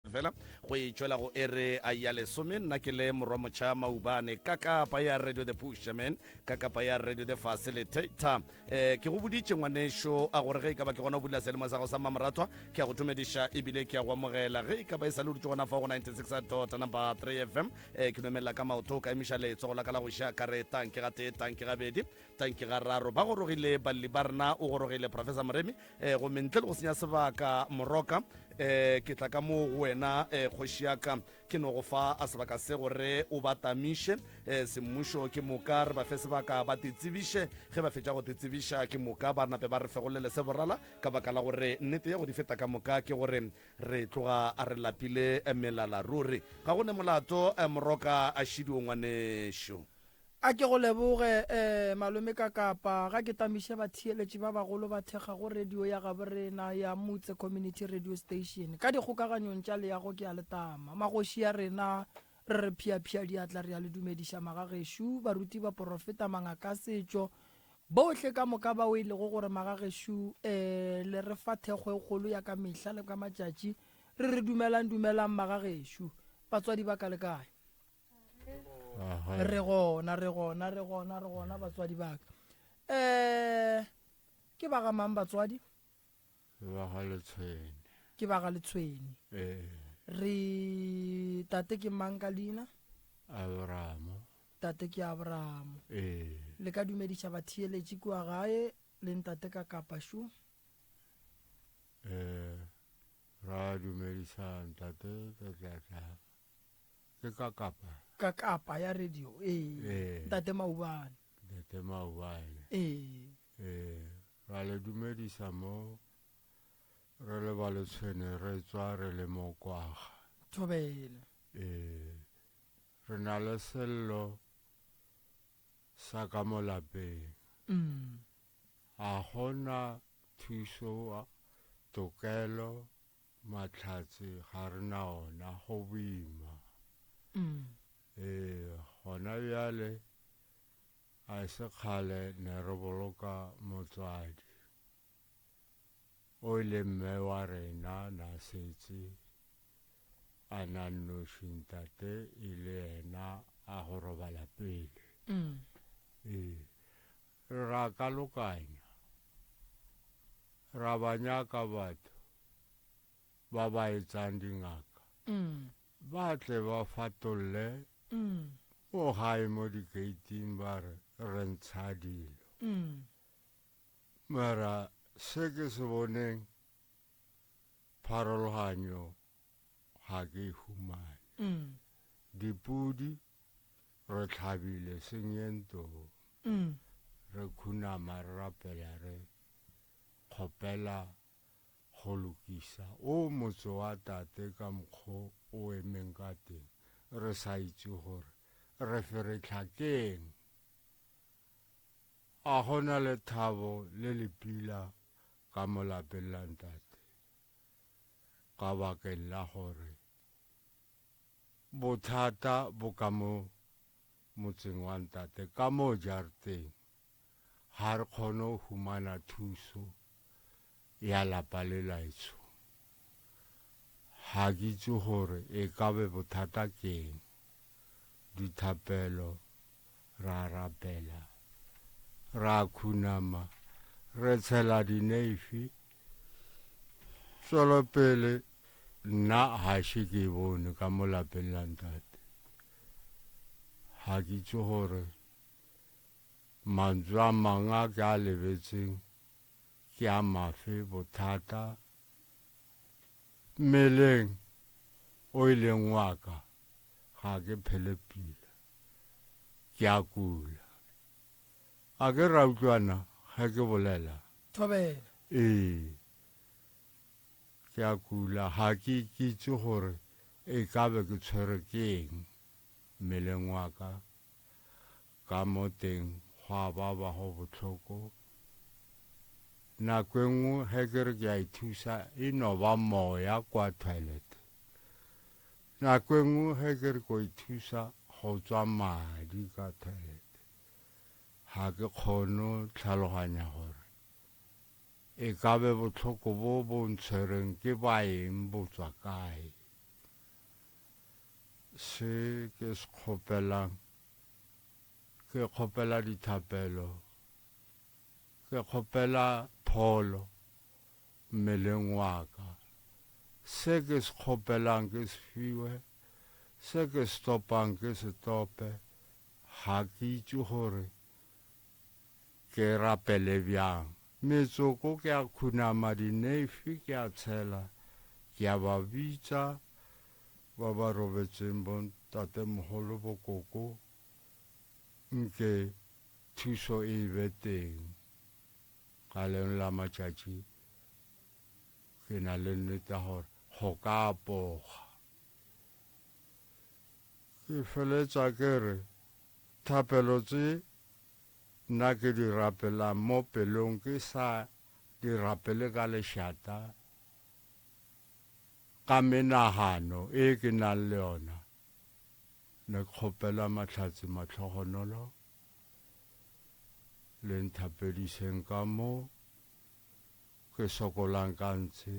Fela go e tšwela go ere a ya lesome. Nna ke le morwa motšha Maubane ka kapa ya Radio The Pusherman, ka kapa ya Radio The Facilitator. Ke go boditše ngwanešo a gore ge e ka ba ke gona o bulela sealemo sa gago sa mmamoratwa, ke a go tumediša ebile ke a go amogela. Ge e ka ba e sa le o dutše gona fa go 96 dot number 3 FM, ke nomelela ka maoto, ka emiša letsogo la ka la go ja ka re tanki ga tee, tanki ga bedi, tanki ga raro. Ba gorogile balli ba rena, o gorogile Professor Moremi. Gomme ntle le go senya sebaka Moroka, ke tla ka moo go wena, kgoši ya ka, ke no go fa a sebaka se gore o ba tamiše semmušo, ke moka re ba fe sebaka ba te tsebiše. Ge ba fetša go te tsebiša, ke moka ba nape ba re fegolele se borala, ka baka la gore nnete ya go di feta ka moka ke gore re tloga re lapile melala ruri. Ga go ne molato, Moroka a šidio ngwanešo. A ke go leboge, malome Kakapa. Ga ke tamiše batheeletši ba bagolo ba thekgago radio ya gabo rena ya Mutse Community Radio Station. Ka dikgokaganyong tša leago ke a le tama. Magoši a rena, re re phiaphia diatla re a le dumediša magagešo, baruti, baporofeta, mangakasetšo, bohle ka moka bao e lego gore magagešo le re fa thekgo e kgolo ya ka mehla le ka matšatši. Re re dumelang, dumelang magagešo. Batswadi ba ka le kae? Re gona, re gona, re gona, re gona batswadi ba ka. Ke ba ga mang batswadi? Ke ba ga Letshwene. Ke ba ga Letshwene. Ee. Re tate ke mang ka leina? Abraham. Tate ke Abraham. Ee. Le ka dumediša batheeletši kua gae le ntate ka kapa šo? Ra dumediša ntate Tlatlatla. Ke ka kapa. Ka kapa ya radio, ee. Ee. Ntate Maubane. Ntate Maubane. Ee. Ee, ra le dumedisa mo re le ba Letshwene re tswa re le mo Kwaga. Thobela. Ee, re na le sello sa ka mo lapeng. Ga gona thuso, tokelo, Mahlatse ga re na ona, go boima. Ee, gona bjale a e se kgale ne re boloka motswadi. O ile mme wa rena na setse a na nnoši, ntate e le yena a go robala pele. Ee, ra kalokanya, ra ba nyaka batho ba ba etsang dingaka, ba tle ba fatolle mo gae mo dikeiting ba re re ntsha dilo. Mara se ke se boneng pharologanyo ga ke e humane. Dipudi re tlhabile senyentong, re khunama re rapela re kgopela go lokisa o motse wa tate ka mokgo o emeng ka teng, re sa itse gore re feretlha keng. A gona lethabo le le pila ka mo lapeng la ntate, ka bakeng la gore bothata bo ka mo motseng wa ntate, ka mo jarateng, ga re kgone go humana thuso ya lapa le laetsho. Ga ke itse gore e ka be bothata keng. Dithapelo ra rapela, ra khunama, re tshela dineifi. Tswelopele nna ga še ke e bone ka mo lapeng la ntate. Ga ke itse gore mantswe a mangwe a ke a lebetseng ke a mafe bothata mmeleng o e leng wa ka, ga ke phele pila, ke a kula. A ke ra utlwana ge ke bolela? Thobela. Ee, ke a kula, ga ke ikitse gore e ka be ke tshwerwe ke eng mmeleng wa ka. Ka mo teng gwa ba ba go bohloko. Nako e nngwe ge ke re ke a ithusa e no ba moya kwa toilet. Nako e nngwe ge ke re ko ithusa go tswa madi ka toilet. Ga ke kgone tlhaloganya gore e ka be bohloko bo bo ntshwereng ke ba eng, bo tswa kae. Se ke se kgopelang, ke kgopela dithapelo, ke kgopela pholo mmeleng wa ka. Se ke se kgopelang ke se fiwe, se ke se topang ke se tope. Ga ke itse gore ke rapele bjang. Metsoko ke a khunama, dineifi ke a tshela, ke a ba bitsa ba ba robetseng bontatemogolo bokoko, nke thuso e be teng. Ka lengwe la matšatši ke na le nnete ya gore go ka apoga. Ke feletša ke re thapelo tše nna ke di rapelang mo pelong ke sa di rapele ka lešata, ka menagano e ke nang le yona, ne ke kgopela mahlatse mahlogonolo le nthapedišeng ka mo ke sokolang ka ntshe,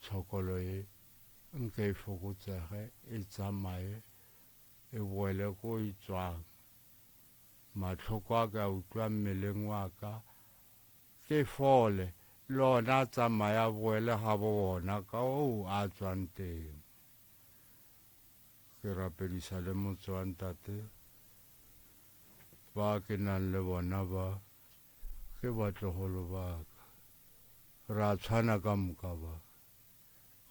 tshokolo ye nke e fokotsege e tsamaye e boele ko e tswang. Mahloko a ka utlwa mmeleng wa ka, ke fole, le ona a tsamaye a boele ga bo ona ka oo a tswang teng. Ke rapedisa le motse wa ntate, ba ke nang le bona ba, ke batlogolo ba ka. Re a tshwana ka moka ba,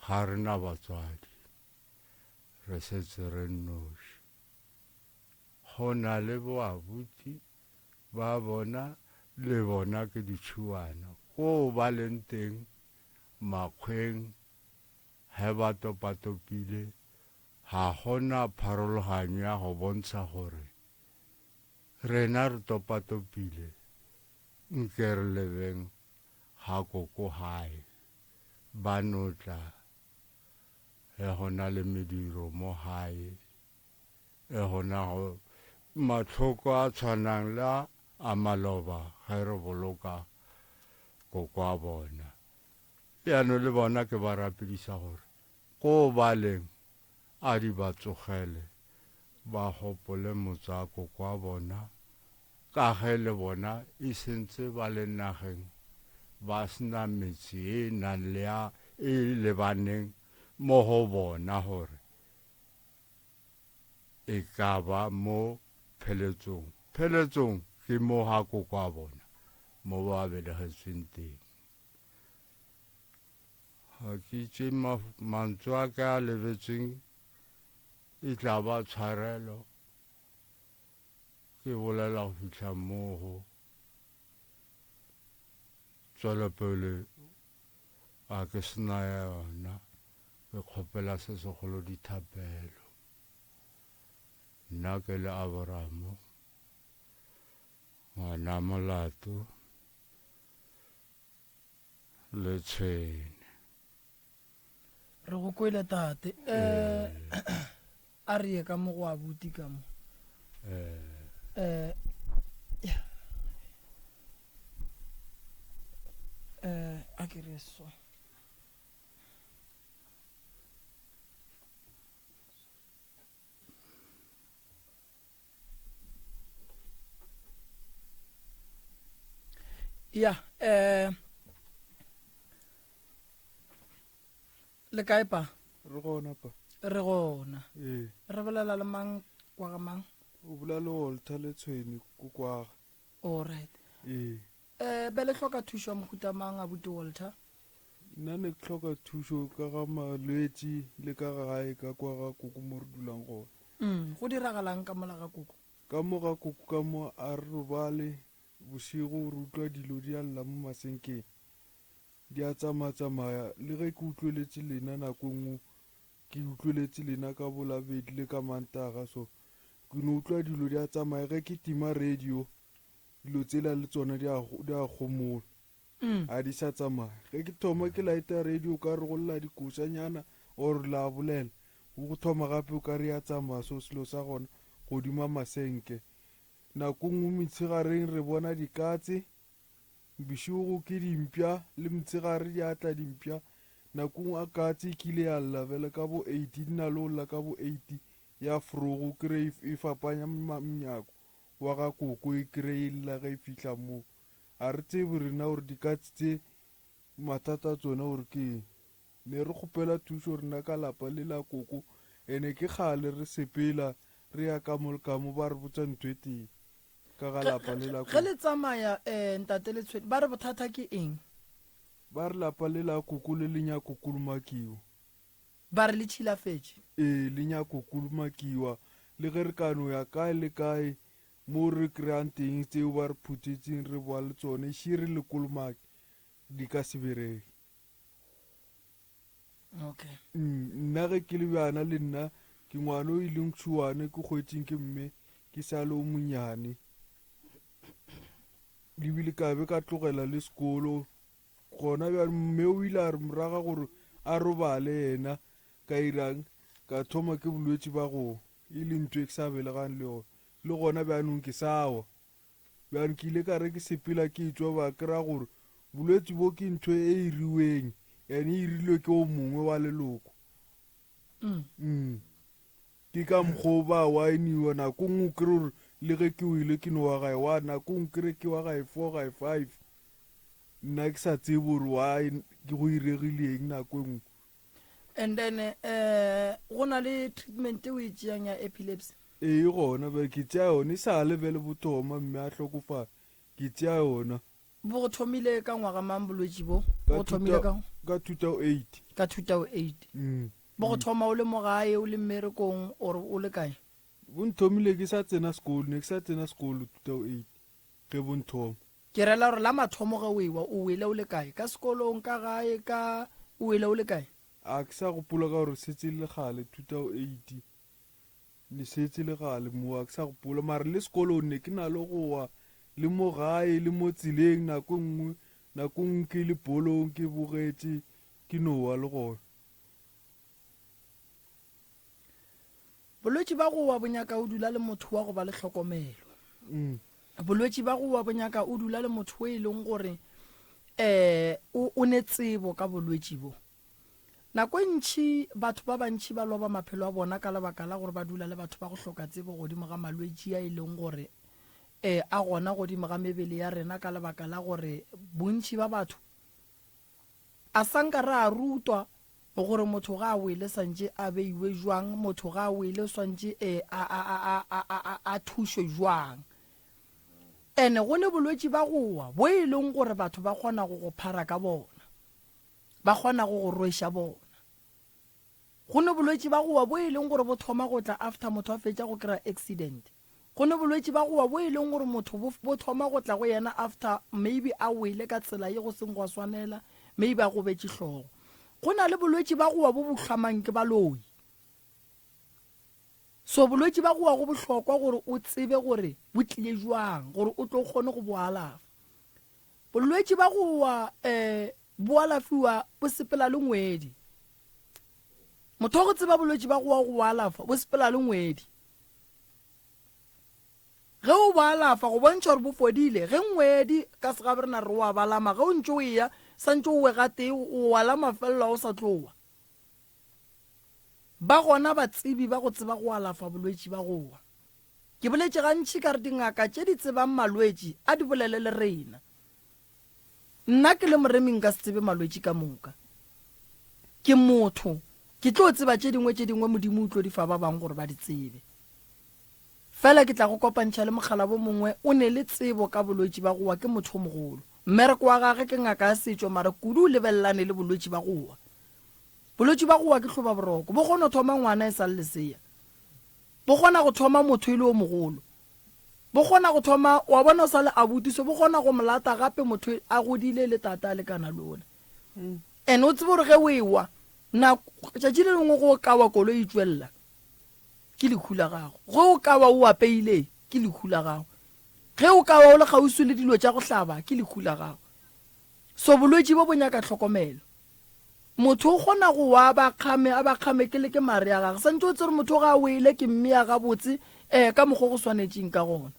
ga re na batswadi, re setse re nnoši. Go na le boabuti ba bona le bona ke ditšhuana koo ba leng teng makgweng ge ba topatopile ga gona pharologanyo ya go bontsha gore rena re topatopile nke re lebeng ga koko gae ba no tla ge go na le mediro mo gae. E gona go mahloko a tshwanang le a a maloba ge re boloka koko a bona. Bjano le bona ke ba rapediša gore ko ba leng a di ba tsogele ba gopole motse a koko a bona ka ge le bona e sentse ba le nageng ba sena metse e nang le ya e lebaneng mo go bona gore e ka ba mo pheletsong. Pheletsong ke mo ga koko a bona, mo ba belegetsweng teng. Ga ke itse mantswe a ka a lebetseng e tla ba tshwarelo. Ke bolela go fihla moo go tswelopele a ke sena yona. Ke kgopela se segolo dithapelo. Nna ke le Abraham, ngwana molato le tshwene. Re go kwele tate. Eh, a re ye ka mo go abuti ka mo. Eh, ya. Eh, a ke re so. Ya, eh le kae pa? Re gona pa. Re gona. Ee. Re bolela le mang kwa ga mang? O bolela le Walter le Tshweni kokwaga. All right. Ee. Eh be le hloka thušo ya mohuta mang abuti Walter? Nna ne ke hloka thušo ka ga malwetši le ka ga gae ka kwa ga koko mo re dulang gona. Go diragalang ka mola ga koko? Ka mo ga koko ka mo a re robale bošego re utlwa dilo di a lla mo masenkeng. Di a tsamayatsamaya le ge ke utlweletše lena nako e nngwe ke utlweletše lena ka bo Labedi le ka Mantaga so ke no utlwa dilo di a tsamaya ge ke tima radio dilo tsela le tsona di a di a gomola a di sa tsamaya ge ke thoma ke lighta radio ka re go lla dikošanyana or la bolela go thoma gape o ka re ya tsamaya so selo sa gona godima masenke nako nngwe metshegareng re bona dikatse bošego ke dimpša le motshegare di atla dimpša Nako nngwe a katse e kile ya lla bjale ka bo eight, di na le go lla ka bo eight ya frogo, o kry-e e fapanya mnyako wa ga koko, e kry-e e lla ge e fihla moo. Ga re tsebe rena gore dikatse tse mathata a tsona gore ke eng. Ne re kgopela thušo rena ka lapa le la koko, ene ke kgale re sepela re ya ka mo le ka mo ba re botsa ntho e tee ka ga lapa le la Ge koko. le tsamaya um ntate Letshwene ba re bothata ke eng? Ba re lapa le la koko le le nyako kolomakiwa. Ba re le tšhilafetše. Ee, le nyako kolomakiwa. Le ge re ka no ya kae le kae mo re kry-ang teng tseo ba re phuthetšeng re boa le tsone, še re le kolomake di ka se bereke. Okay. Nna ge ke le bjana le nna ke ngwana o e leng tšhuane ke kgwetšeng ke mme ke sa le o monyane. Ebile ka be ka tlogela le sekolo gona bjale mme o ile a re moraga gore a robale yena ka irang ka thoma ke bolwetši ba go e le ntho e ke sa belegang le yona le gona bjanong ke sa wa. Bjang ke ile ka re ke sepela ke etšwa ba kry-a gore bolwetši bo ke ntho e iriweng and e irilwe ke o mongwe wa leloko. Mm. Ke ka mokgwa o ba waeniwa nako nngwe o kry-e gore le ge ke wele ke no wa gae wa nako nngwe kry ke wa gae four gae five nna ke sa tsebe gore why ke go iregile eng nako e nngwe. And then eh go na le treatment o e tšeang ya epilepsy? Ee e gona bjale ke tšea yona e sa le bjale bo thoma mme a hlokofala ke tšea yona. Bo go thomile ka ngwaga mang bolwetši bo? Bo go thomile ka? Ka 2008. Ka 2008. Mm. Bo go thoma o le mo gae o le mmerekong or o le kae? Bo nthomile ke sa tsena sekolo ne ke sa tsena sekolo 2008 ge bo nthoma. Ke rela gore la mathomo ge o ewa, o wele o le kae? Ka sekolong, ka gae, ka, o wele o le kae? A ke sa gopola ka gore setse e le kgale, 2008, ne setse le kgale mo, a ke sa gopola. Mara le sekolong ne ke na le go wa, le mo gae, le mo tseleng nako e nngwe, nako e nngwe ke le polong ke bogetše, ke no wa le gona. Bolwetši ba go wa bo nyaka o dula le motho wa go ba le tlhokomelo. Bolwetši ba go wa bo nyaka o dula le motho o e leng gore um o ne tsebo ka bolwetši bo. Nako e ntši batho ba bantši ba loba maphelo a bona ka lebaka la gore ba dula le batho ba go hloka tsebo godimo ga malwetši a e leng gore um a gona godimo ga mebele ya rena ka lebaka la gore bontši ba batho A sa nka ra rutwa gore motho ga a wele swantše a beiwe jwang, motho ga a wele swantše e a, a, a, a, a, a, a, a thušwe jwang. Ene go ne bolwetši ba go wa bo e leng gore batho ba kgona go go phara ka bona, ba kgona go go rweša bona. Go ne bolwetši ba go wa bo e leng gore bo thoma go tla after motho a fetša go kry-a accident. Go ne bolwetši ba go wa bo e leng gore motho bo, bo thoma go tla go yena after maybe a wele ka tsela ye go seng gwa swanela, maybe a gobetše hlogo. Go na le bolwetši ba go wa bo bo hlamang ke baloi. So bolwetši ba go wa go bohlokwa gore o tsebe gore bo tlile jwang gore o tlo kgone go bo alafa. Bolwetši ba go wa um bo alafiwa bo sepela le ngwedi. Motho wa go tseba bolwetši ba go wa go alafa bo sepela le ngwedi. Ge o bo alafa go bontšha gore bo fodile. Ge ngwedi ka segaborena re o a balama ge o ntše o eya santše o we gatee o wa la mafelelo a o sa tlo wa. Ba gona batsebi ba go tseba go alafa bolwetši ba go wa. Ke boletše gantši ka re dingaka tše di tsebang malwetši a di bolele le rena. Nna ke le moremi nka se tsebe malwetši ka moka. Ke motho, ke tlo tseba tše dingwe, tše dingwe Modimo o tlo di fa ba bangwe gore ba di tsebe. Fela ke tla go kopantšha le mokgalabo mongwe o ne le tsebo ka bolwetši ba go wa, ke motho o mogolo. Mmereko wa gage ke ngaka ya setšo mara kudu o lebelelane le bolwetši ba go wa. Bolwetši ba go wa ke hlobaboroko, bo kgona go thoma ngwana e sa le lesea. Bo kgona go thoma motho e le o mogolo. Bo kgona go thoma, wa bona o sa le abuti, so bo kgona go mo lata gape motho a godile le tate a lekana le ona. And o tsebe gore ge o ewa, nako, tšatši le lengwe go ka wa koloi e tšwelela, ke lehu la gago. Ge o ka wa o apeile, ke lehu la gago. Ge o ka wa o le kgauswi le dilo tša go hlaba, ke lehu la gago. So bolwetši bo bo nyaka tlhokomelo. Motho o kgona go wa a ba kgame, a ba kgame ke le ke mare a gage. Santše o tsere motho ga a wele ke mmea gabotse eh ka mokgwa go swanetšeng ka gona.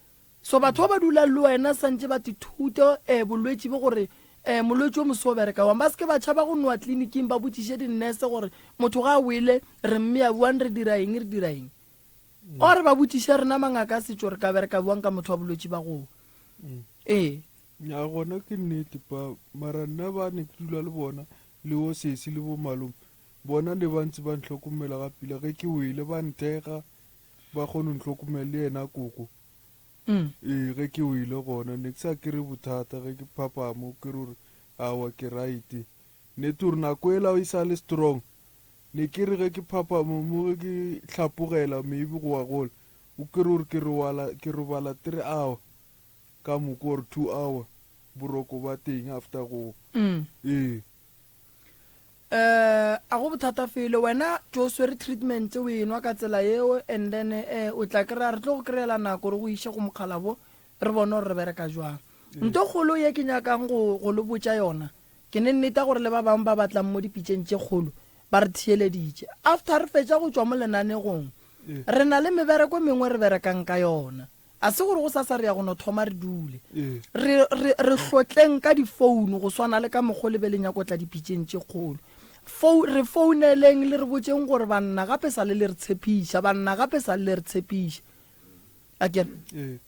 So batho ba ba dulang le wena santše ba te thute eh bolwetši bo gore um molwetši o moso o bereka wang. Ba se ke ba tšhaba go nowa tleliniking ba botšiše dinnese gore motho ga a wele re mmea buang re dira eng re dira eng. Or ba botšiše rena mangaka a setšo re ka bereka buang ka motho wa bolwetši ba go. Ee. Nya gona ke nnete pa mara nna ba ne ke dula le bona le bo sesi le bo malome bona ne ba ntse ba ntlhokomela ga pila ge ke wele ba nthekga ba kgone go ntlhokomela le yena koko. Ee, ge ke wele gona ne ke sa kry bothata ge ke phapamo ke re gore awa ke right. Nnete gore nako ela e sa le strong ne ke re ge ke phapamo mo ge ke hlapogela maybe go wa gola o kry gore ke robala ke robala 3 hour ka moka or 2 hour boroko ba teng after go ee. A go bothata felo wena tšo swere treatment o enwa ka tsela yeo and then o tla kry-a re tlo go kry-ela nako re go iše go mokgalabo re bone gore re bereka jwang. Nto kgolo ye ke nyakang go go le botša yona ke ne nneta gore le ba bangwe ba batlang mo dipitšeng tše kgolo ba re theeleditše after re fetša go tšwa mo lenanegong re na le mebereko e mengwe re berekang ka yona. A se gore gosasa re ya go no thoma re dule re, re, re hlotleng ka difounu go swana le ka mokgo le be le nyako tla dipitšeng tše kgolo. Fou, re founeleng le re botšeng gore banna gape sa le le re tshepiša, banna gape sa le le re tshepiša. Akere?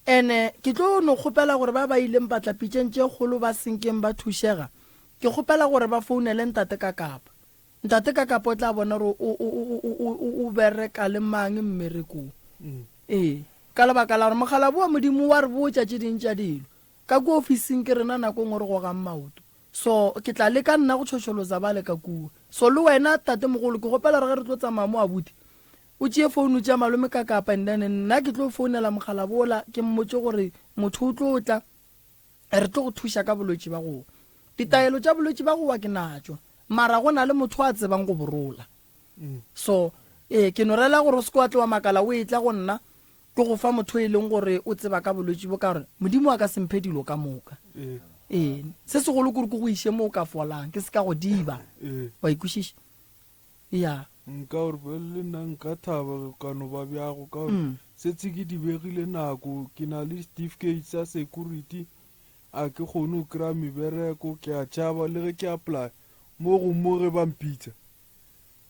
Ene ke tlo no kgopela gore ba ba ileng ba tla pitšeng tše kgolo ba senkeng ba thušega, ke kgopela gore ba founele Ntate Kakapa. Ntate Kakapo o tla bona gore o, o, o, o, o, o, o bereka le mang mmerekong. Ee, ka lebaka la gore mokgalabo wa Modimo wa re botša tše ding tša dilo. Ka kua ofising ke rena nako e nngwe re gogang maoto. So, ke tla leka nna go tšhošoloza bale ka kua. So, le wena, tatemogolo, ke kgopela gore ge re tlo tsamaya mo abuti, o tšee founu tša malome Kakapa and then nna ke tlo founela mokgalabo ola ke mmotše gore motho o tlo tla. Re tlo go thuša ka bolwetši ba go wa. Ditaelo tša bolwetši ba go wa ke natšo, mara go na le motho a tsebang go bo rola. So, ee, ke no rela gore o se ke wa tlo wa makala o etla go nna, ke go fa motho e leng gore o tseba ka bolwetši bo, ka gore Modimo a ka se mphe dilo ka moka. Ee, se segolo ke gore ke go iše mo o ka folang, ke se ka go diba. Wa ikwešiša? Ya. Nka gore bjale le nna nka thaba go ka no ba bjago ka gore setse ke dibegile nako, ke na le certificate sa security, a ke kgone go kry-a mebereko, ke a tšhaba le ge ke apply mo go mo ge ba mpitsa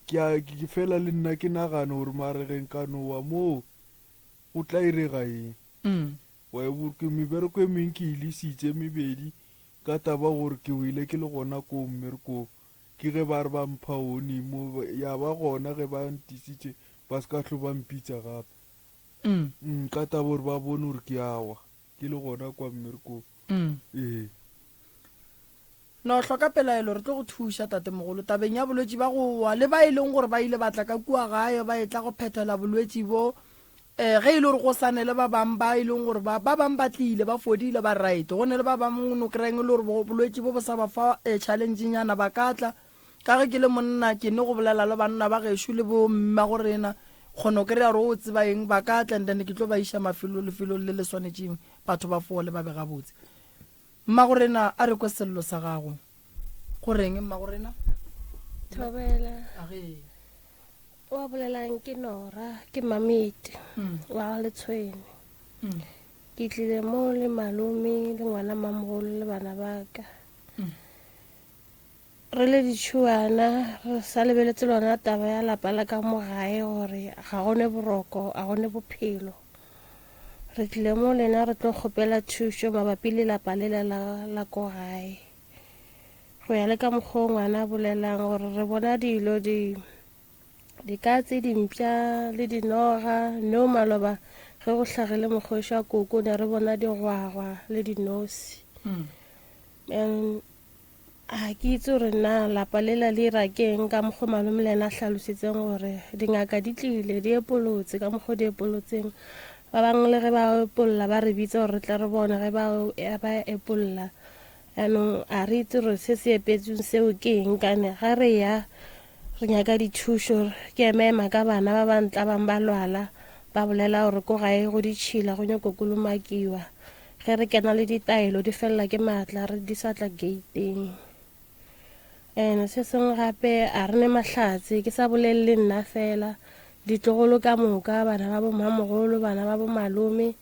ke a ke fela le nna ke nagana gore mare ge nka no wa moo go tla irega eng. Wa e ke mebereko e meng ke e lesitše mebedi ka taba gore ke wele ke le gona koo mmerekong. Ke ge ba re ba mpha warning mo, ya ba gona ge ba ntisitše ba se ka hlo ba mpitša gape. Mm, ka taba gore ba bone gore ke a wa, ke le gona kwa mmerekong. Ee. No hloka pelaelo, re tlo go thuša, tatemogolo, tabeng ya bolwetši ba go wa, le ba e leng gore ba ile ba tla ka kua gae ba etla go phethela bolwetši bo. Um ge e le gore go sa ne le ba bang ba e leng gore ba ba bang ba tlile ba fodile ba right, go ne le ba bang o no kry-ang e le gore bolwetši bo bo sa ba fa um challenge-nyana ba ka tla. Ka ge ke le monna ke ne go bolela le banna ba gešo le bo mmago rena, kgona go kry-a gore o tseba eng ba ka tla and then ke tlo ba iša mafelo lefelong le le swanetšeng batho ba fole ba be gabotse. Mmago rena a re kwe sello sa gago. Go reng mmago rena? Thobela. Age. Wa bolelang ke Nora, ke Mamete wa ga Letshwene. Ke tlile mo le malome le ngwana mamogolo le bana ba ka. Re le ditšhuana re sa lebeletse lona taba ya lapa la ka mo gae gore ga go ne boroko, a go ne bophelo. Re tlile mo lena re tlo kgopela thušo mabapi le lapa lela la, la ko gae. Go ya le ka mokgwa o ngwana a bolelang gore re bona dilo di dikatse, dimpša le dinoga. No maloba ge go hlagile mokgoši wa koko ne re bona digwagwa le dinosi. And ga ke itse gore na lapa lela le ira keng ka mokgwa malome le ena a hlalositseng gore dingaka di tlile di epolotse ka mokgwa di epolotseng. Ba bangwe le ge ba epolla ba re bitsa gore re tle re bone ge ba epolla. Jaanong a re itse gore se se epetsweng seo ke eng kane ga re ya re nyaka dithušo ke ema-ema ka bana ba ba ntla bang ba lwala ba bolela gore ko gae go ditšhila go nyako kolomakiwa ge re kena le ditaelo di felela ke maatla re di sa tla gateeng. And se sengwe gape a re ne mahlatse ke sa bolelele nna fela ditlogolo ka moka bana ba bo mmamogolo bana ba bo malome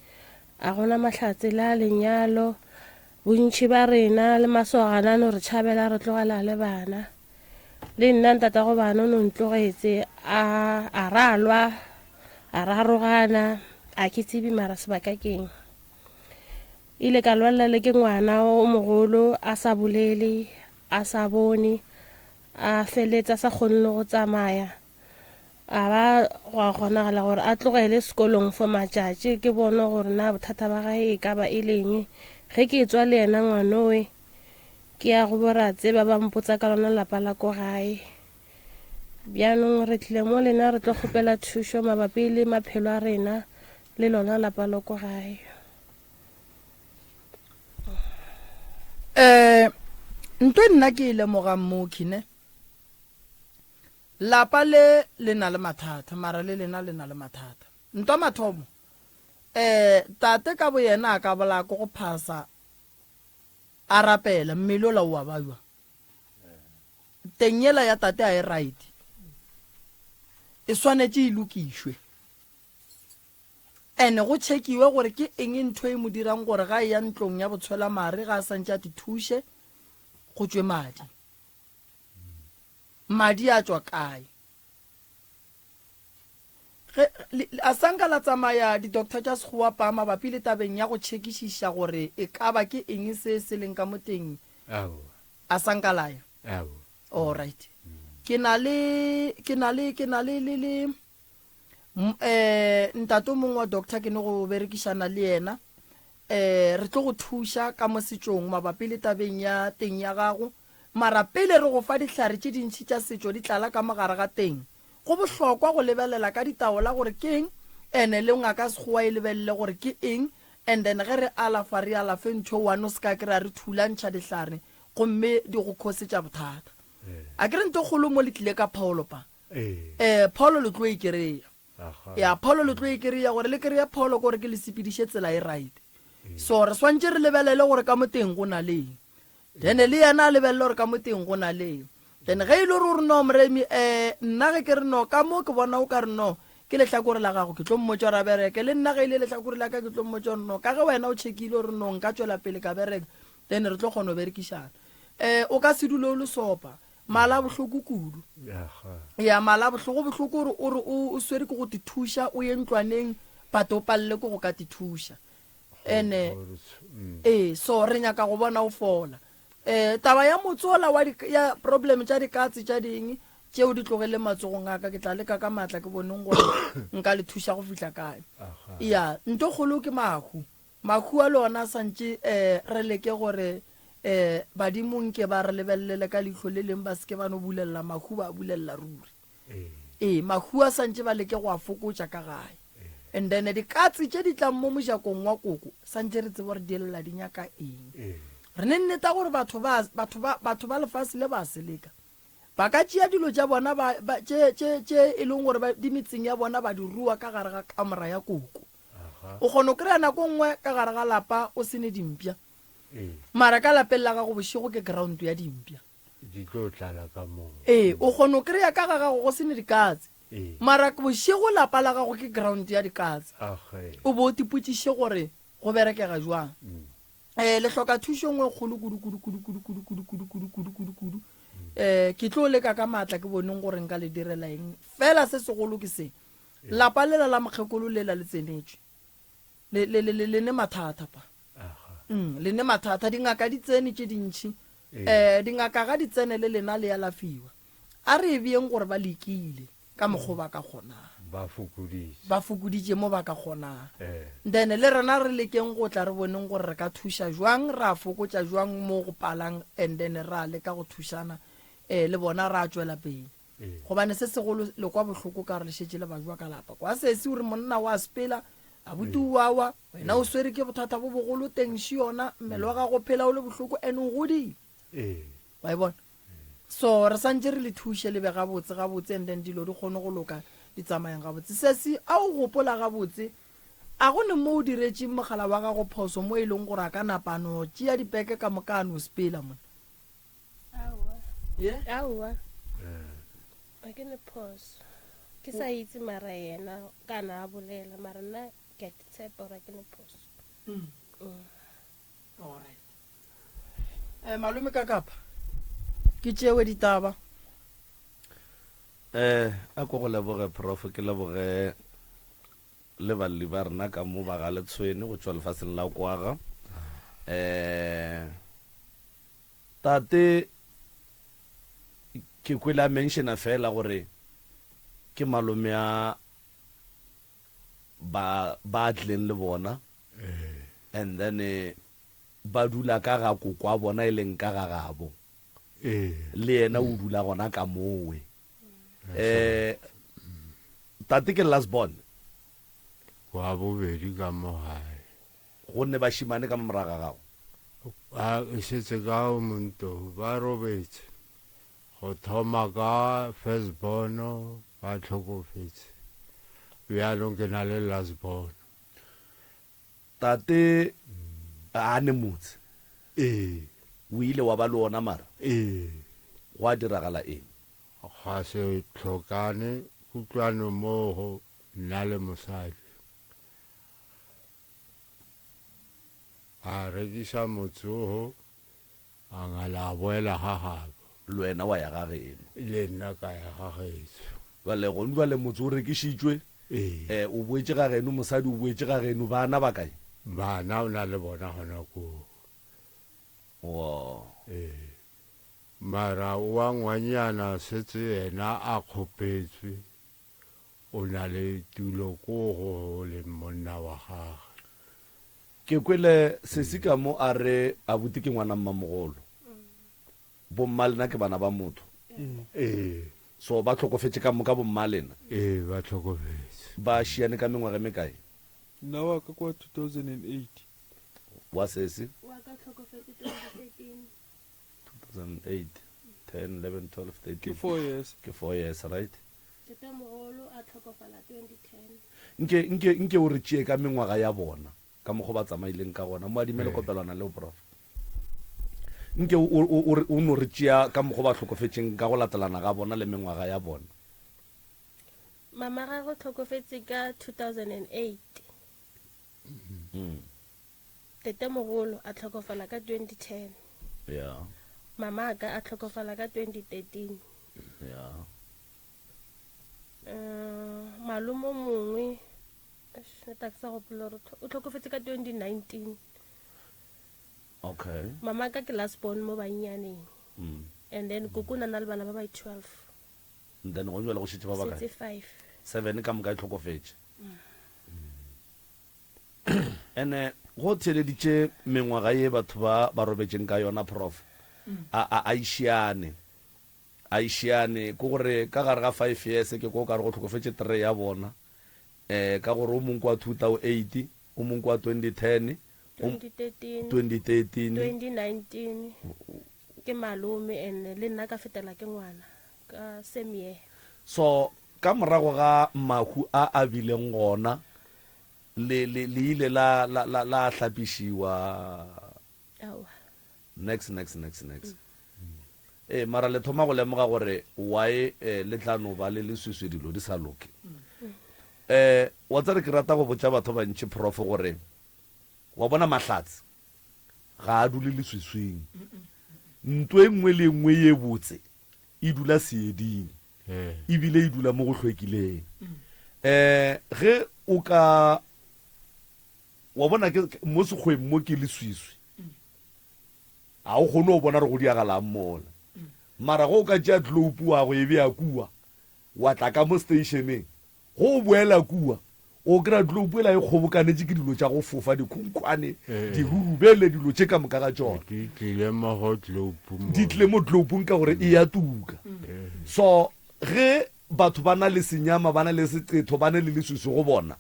a gona mahlatse le a lenyalo. Bontši ba rena le masogana a no re tšhabela re tlogela le bana. Le nna ntatago bana o no ntlogetse a a ra lwa a ra arogana a ke tsebe mara sebaka keng. Ile ka lwalela le ke ngwana o mogolo a sa bolele a sa bone a feletse a sa kgone le go tsamaya. A ba gwa kgonagala gore a tlogele sekolong for matšatši ke bone gore na bothata ba gae e ka ba e leng. Ge ke etswa le yena ngwanowe ke ya go boratseba ba mpotsa ka lona lapa la ko gae. Bjanong re tlile mo lena re tlo kgopela thušo mabapi le maphelo a rena le lona lapa la ko gae. Um nto e nna ke e lemogang mo khine Lapa le le na le mathata, mara le lena le na le mathata. Ntwa mathomo, eh, tate ka boyena a ka bolaya ke go phasa a rapela, mmele ola o a ba jwang? Teng yela ya tate a e right, e swanetše e lokišwe. Ene go tšhekiwe gore ke eng ntho e mo dirang gore ga e ya ntlong ya botshwelamare ga a santše a te thuše go tšwe madi. Madi a tšwa kae? Ge, le, a sa nka la tsamaya di-doctor tša Sekgowa pa mabapi le tabeng ya go tšhekišiša gore e ka ba ke eng se se leng ka mo teng? Aowa. A sa nka la ya? Aowa. All right. Ke na le, ke na le, ke na le, le, le, m, eh, ntate o mongwe wa doctor ke ne go berekišana le yena. Eh, re tlo go thuša ka mo setšong mabapi le tabeng ya teng ya gago. Mara pele re go fa dihlare tše dintši tša setšo di tlala ka mo gare ga teng, go bohlokwa go lebelela ka ditaola gore ke eng ene le ngaka sekgowa e lebelele gore ke eng and then ge re alafa re alafe ntho one o se ka kry-a re thulantšha dihlare gomme di go khosetša bothata. Akere nto kgolo mo le tlile ka pholo pa? Ee, pholo le tlo e kry-a. Ya pholo le tlo e kry-a gore le kry-e pholo ke gore ke le sepediše tsela e right. So re swantše re lebelele gore ka mo teng go na le eng. Then le yena a lebelele gore ka mo teng go na le eng. Then ge e le gore o re no Moremi um nna ge ke re no ka mo ke bona o ka re no ke lehlakore la gago ke tlo mmotša gore a bereke le nna ge e le lehlakore la ka ke tlo mmotša gore no ka ge wena o checkile gore no nka tšwela pele ka bereka then re tlo kgona go berekišana. Um o ka se dule o le sopa mala a bohloko kudu. Ya mala a bohloko bohloko gore o re o swere ke go te thuša o ye ntlwaneng but o palele ke go ka te thuša. Ene ee so re nyaka go bona o fola. Um taba ya motsola wa ya problem tša dikatse tša ding tšeo di tlogele matsogong a ka ke tla leka ka maatla ke boneng gore nka le thuša go fihla kae. Ya nto kgolo ke mahu. Mahu a le ona a santše um re leke gore um badimo nke ba re lebelele ka leihlo le leng ba seke ba no bulelela mahu ba bulelela ruri. Ee, mahu a santše ba leke go a fokotša ka gae. And then dikatse tše di tlang mo mojakong wa koko santše re tsebe gore di lla di nyaka eng. Re ne nneta gore batho ba, batho ba, batho ba lefase le ba seleka. Ba ka tšea dilo tša bona ba, ba, tše, tše, tše e leng gore ba, di metseng ya bona ba di rua ka gare ga kamora ya koko. O kgona go kry-a nako nngwe ka gare ga lapa o se ne dimpša. Mara ka lapeng la gago bošego ke ground ya dimpša. Di tlo tlala ka moo. Ee, o kgona go kry-a ka ga gago go se ne dikatse. Mara bošego lapa la gago ke ground ya dikatse. O bo o tipotšiše gore go berekega jwang. Le hloka thušo nngwe kgolo kudu kudu kudu kudu kudu kudu kudu kudu kudu kudu kudu. Ke tlo leka ka maatla ke boneng gore nka le direla eng. Fela se segolo ke se. Lapa lela la mokgekolo lela le tsenetšwe. Le le le le ne mathata pa. Le ne mathata dingaka di tsene tše dintši. Dingaka ga di tsene le lena le alafiwa. A re e beeng gore ba lekile ka mokgo ba ka kgonang. Ba fokoditše. Ba fokoditše mo ba ka kgonang. Then le rena re lekeng go tla re boneng gore re ka thuša jwang, ra fokotša jwang mo go palang and then ra leka go thušana le bona ra tšwela pele. Gobane se segolo le kwa bohloko ka gore le šetše le bajwa ka lapa. Kwa sesi o re monna wa sepela, abuti o a wa, wena o swere ke bothata bo bogolo teng še yona, mmele wa gago o phela o le bohloko and o godile. Wa e bona? So re santše re le thuše le be gabotse gabotse and then dilo di kgone go loka di tsamayeng gabotse. Sesi a o gopola gabotse a go ne mo o diretše mogala wa gago phoso mo e leng gore a ka napa a no tšea dipeke ka moka a no sepela mona? Aowa. Yeah? Aowa. Ga ke ne phoso. Ke sa itse mara yena kana a bolela mara nna ke a tshepa gore ga ke ne phoso. All right. Eh, malome ka kapa ke tšewe ditaba. Eh, a ko go leboge prof, ke leboge le balli ba rena ka mo ba ga Letshwene go tšwa lefaseng la Kwaga. Eh, tate ke kwele a mentiona fela gore ke malome a ba ba tlileng le bona and then eh, ba dula ka ga koko wa bona e leng ka ga gabo. Le yena o dula gona ka mowe. Um tate ke last born. Wa bobedi ka mo gae. Go ne bašimane ka mo morago ga gago? Ba e šetse ka o monto ba robetse. Go thoma ka first born ba hlokofetse. Bjalong ke na le last born. Tate a ne motse? Ee. O ile wa ba le ona mara? Ee. Gwa diragala eng? Gwa se hlokane kutlwano moo go nna le mosadi. A rekisa motse wo, a ngala a boela ga gabo. Le wena wa ya ga geno? Le nna ka ya ga geso. Bjale gone bjale motse o rekišitšwe? Ee. Eh, o boetše ga geno, mosadi o boetše ga geno, bana ba kae? Bana o na le bona gona koo. Wo. Ee. Mara wa ngwanyana setse yena a kgopetswe, o na le tulo koo go leng monna wa gagwe. Ke kwele sesi ka mo a re abuti ke ngwana mmamogolo. Bommalena ke bana ba motho. Ee. So ba hlokofetše ka moka bommalena? Ee, ba hlokofetše. Ba šiane ka mengwaga e mekae? Nna wa ka kwa 2008. Wa sesi? Wa ka hlokofetše 2013. 2008, 10, 11, 12, 13. Ke 4 years. Ke 4 years, right? Tatemogolo a hlokofala 2010. Nke, nke, nke o re tšee ka mengwaga ya bona. Ka mokgwa ba tsamaileng ka gona. Mo adime lekopelwana leo, Prof. Nke o, o, o, o no re tšea ka mokgwa ba hlokofetšeng ka go latelana ga bona le mengwaga ya bona. Mama gagwe o hlokofetše ka 2008. Tatemogolo a hlokofala ka 2010. Yeah. Mama ka a hlokofala ka 2013. Yeah. Malome o mongwe Eish, nna ke sa gopola gore o tlhokofetse ka 2019. Okay. Mama ka ke last born mo bannyaneng. And then koko o na na le bana ba ba 12. And then gone jwale go šetše ba ba kae? Setse 5. 7 ka moka e hlokofetše. Ene go theeleditše mengwaga ye batho ba ba robetšeng ka yona prof. A a a išiane. A išiane ke gore ka gare ga 5 years ke kwa o ka re go hlokofetše 3 ya bona. Eh, ka gore o mong kwa 2008, o mong kwa 2010, 2013, 2013, 2019 ke malome and le nna ka fetela ke ngwana ka same year. So ka morago ga mahu a a bileng gona le le le ile la la la la hlapišiwa? Aowa. Nex nex nex nex. Ee, mara le thoma go lemoga gore why eh, le tla no ba le leswiswi dilo di sa loke. Eh, wa tsare ke rata go botša batho bantši prof gore wa bona mahlatse ga a dule leswiswing. Nto e nngwe le e nngwe ye botse e dula seeding ebile e dula mo go hlwekileng. Eh, ge o ka wa bona ke mo sekgweng mo ke leswiswi Ga o kgone go bona gore go diagalang mola. Mara ge o ka tšea globe wa go e bea kua, wa tla ka mo stationeng, ge o boela kua, o kry-a globe ela e kgobokanetše ke dilo tša go fofa, dikhunkhwane, dirurubele, dilo tše ka moka ga tšona. Di tlile mo go globe mo. Di tlile mo globung ka gore e ya tuka. So ge batho ba na le senyama, ba na le seqetho, ba na le leswiswi go bona,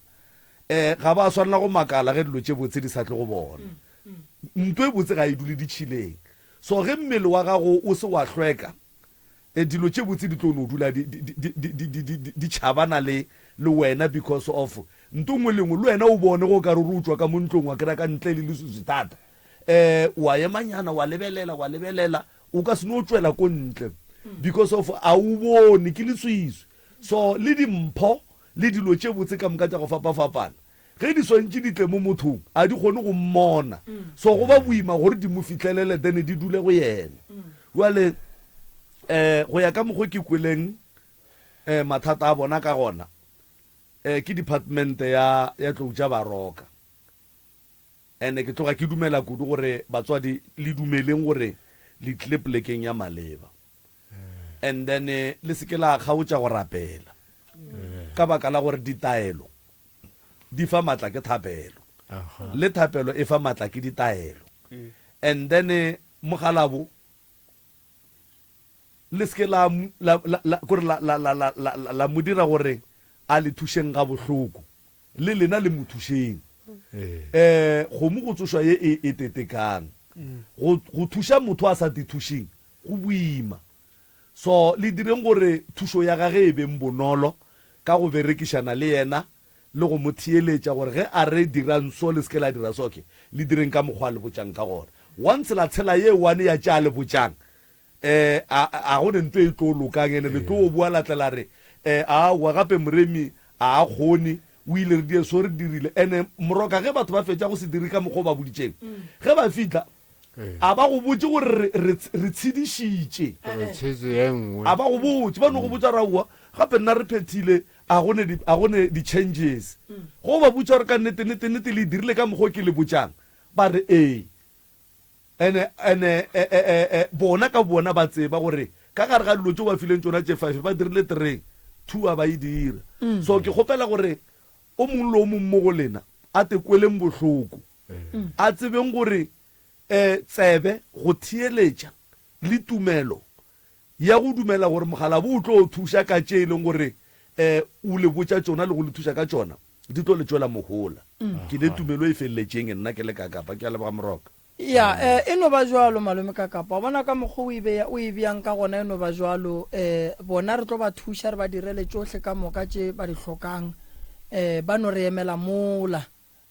um ga ba swanela go makala ge dilo tše botse di sa tle go bona. Nto e botse ga e dule ditšhileng. So ge mmele wa gago o se wa hlweka, eh, dilo tše botse di tlo no dula di, di, di, di, di, di, di, di tšhabana le, le wena because of nto nngwe le nngwe. Le wena o bone go ka re o tšwa ka mo ntlong wa kry-a ka ntle le leswiswi thata. Eh, wa emanyana wa lebelela, wa lebelela, o ka se no tšwela ko ntle because of a o bone ke leswiswi. So le dimpho le dilo tše botse ka moka tša go fapafapana. Ge di swantše di tle mo mothong, a di kgone go mmona. So go ba boima gore di mo fihlelele then di dule go yena. Bjale um go ya ka mokgo ke kweleng um mathata a bona ka gona, um ke department ya ya Tlou tša Baroka. And-e ke tloga ke dumela kudu gore batswadi le dumeleng gore le tlile polekeng ya maleba. And then le se ke la kgaotša go rapela ka baka la gore ditaelo di fa matla ke thapelo, le thapelo e fa matla ke ditaelo. And then mogalabo le se ke la, la, la, la, kore la, la, la, la, la, la mo dira gore a le thušeng gabohloko, le lena le mo thušeng. Um kgomo go tsošwa ye e, e tetekang. Go, go thuša motho a sa tithušeng go boima. So le direng gore thušo ya gage e beng bonolo ka go berekišana le yena le go mo theeletša gore ge a re dirang so le se ke la dira so, okay, le direng ka mokgwa a le botšang ka gona. Once la tshela ye one ya tše a le botšang, um a, a go ne nto e tlo lokang ene le tlo boa la tla la re, um aowa gape Moremi a a kgone, o ile re die so re dirile. Ene moroka ge batho ba fetša go se dire ka mokgwa o ba boditšeng, ge ba fihla A ba go botše gore re, re, re tshedišitše. Re tshetse ye nngwe. A ba go botše. Ba no go botša gore aowa, gape nna re phethile, a go ne di, a go ne di-changes. Ge o ba botša gore ka nnete, nnete, nnete le e dirile ka mokgwa o ke le botšang, ba re ee. Ene, ene, e, e, e, e, bona ka bobona ba tseba gore ka gare ga dilo tše o ba fileng tšona tše five, ba dirile three, two a ba e dira. So ke kgopela gore o mongwe le o mongwe mo go lena a te kweleng bohloko. A tsebeng gore tsebe go theeletša le tumelo ya go dumela gore mogalabo o tlo thuša ka tše e leng gore o le botša tšona le go le thuša ka tšona di tlo le tšwela mohola. Ke ne tumelo e feleletšeng nna ke le Kakapa. Ke a leboga Moroka. Ya, e no ba jwalo, Malome Kakapa. Wa bona ka mokgwa o e beya, o e beyang ka gona, e no ba jwalo. Bona re tlo ba thuša, re ba direle tšohle ka moka tše ba di hlokang. Ba no re emela mola.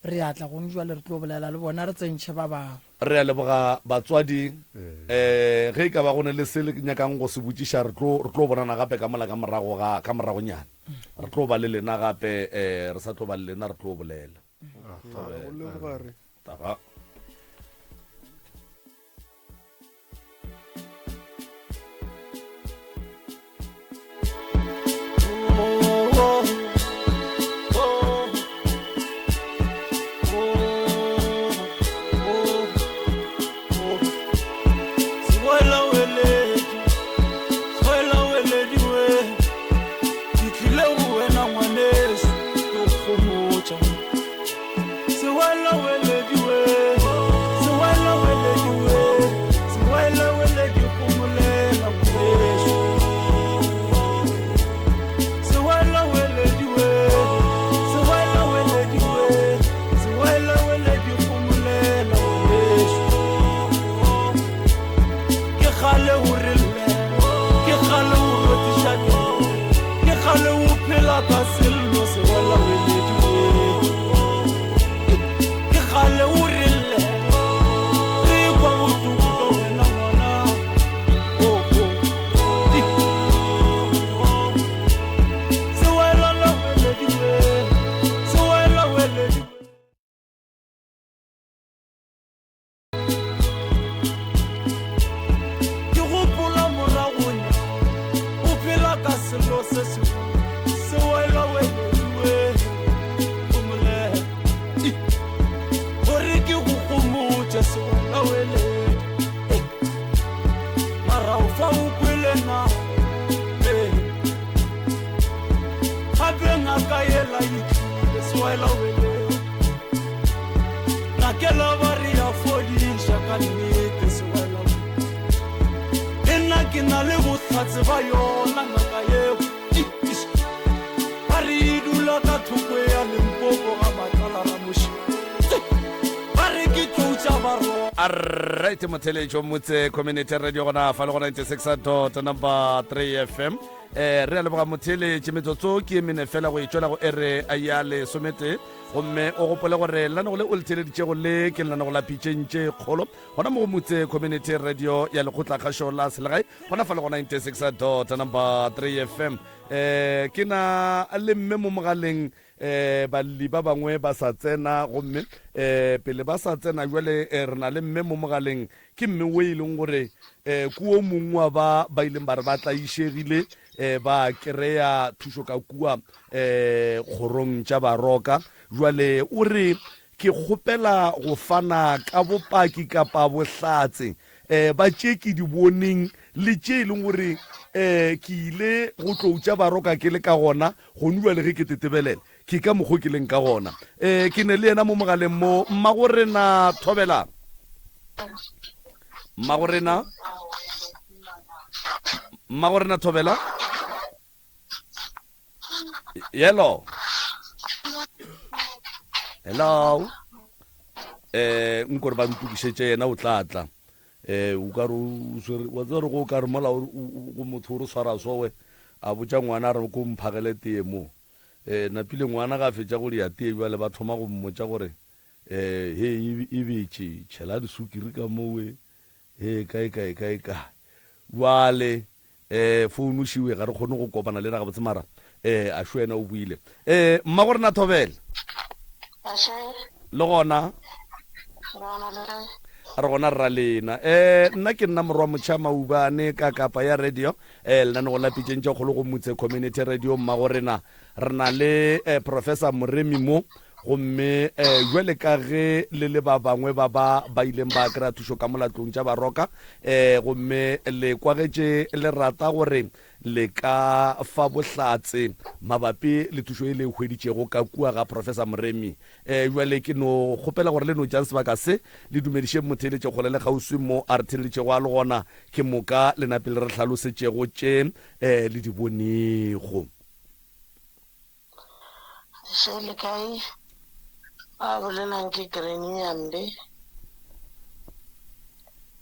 Re a tla gomme jwale re tlo bolela le bona, re tsentšhe ba bangwe. Re a leboga batswadi. Um ge e ka ba go ne le se le nyakang go se botšiša, re tlo, re tlo bonana gape ka mola ka morago ga, ka moragonyana. Re tlo ba le lena gape, um re sa tlo ba le lena, re tlo bolela. Go leboga re. Taga. Alright motheletšo motse community radio gona fa le go 96 dot number 3 fm eh re a leboga motheletše metsotso ke e mene fela go e tšwela go ere ya lesometee gomme o gopole gore lenanego le o le theleditšego le ke lenanego la pitšeng tše kgolo gona mo go motse community radio ya lekgotlakgašo la selegae gona fa le go 96 dot number 3 fm eh ke na le mme mo mogaleng. um balli ba bangwe ba sa tsena gomme um pele ba sa tsena jwale eh, re na le mme mo mogaleng ke mme o e leng gore um ke o mongwe wa ba ba ileng ba re ba tlaišegile um ba kry-a thušo ka kua um kgorong tša baroka jwale o re ke kgopela go fana ka bopaki kapa bohlatse um ba tše ke di boneng le tše e leng gore um ke ile go tlou tša baroka ke le ka gona gonu bjale ge ke tetebelela ke ka mokgo ke leng ka gona um ke ne le yena mo mogaleng mo mmago rena thobela mmago rena mmago rena thobela yellow hello eh nkore ba ntokišetše yena o tla tla eh o ka re o swere wa tseba re go ka re mola go motho o re swara sowe a botša ngwana a re ko mphagele tee mo eh napile ngwana ga fetša go dia tee jwale ba thoma go mmotša gore eh he e betše tšhela disukiri ka mowe he kae kae kae kae jwale eh founu šiwe ga re kgone go kopana le yena gabotse mara eh a šo yena o buile eh mmago rena thobela le gona re gona rra lena eh nna ke nna morwa motšha maubane ka kapa ya radio eh lenanego la pitšeng tša kgolo go motse community radio mmago rena re na le eh, professor moremi mo Gomme um bjale ka ge le le ba bangwe ba ba ba ileng ba kry-a thušo ka molatlong tša Baroka, um gomme le kwagetše le rata gore le ka fa bohlatse mabapi le thušo e le e hweditšego ka kua ga Professor Moremi. Um bjale ke no kgopela gore le no tšang sebaka se le dumedišeng motheeletše kgole le kgauswi mo a re theeleditšego a le gona, ke moka le napele re hlalosetšego tše um le di bonego. Še le kae? Ba bolelang ke Granny Nyambe.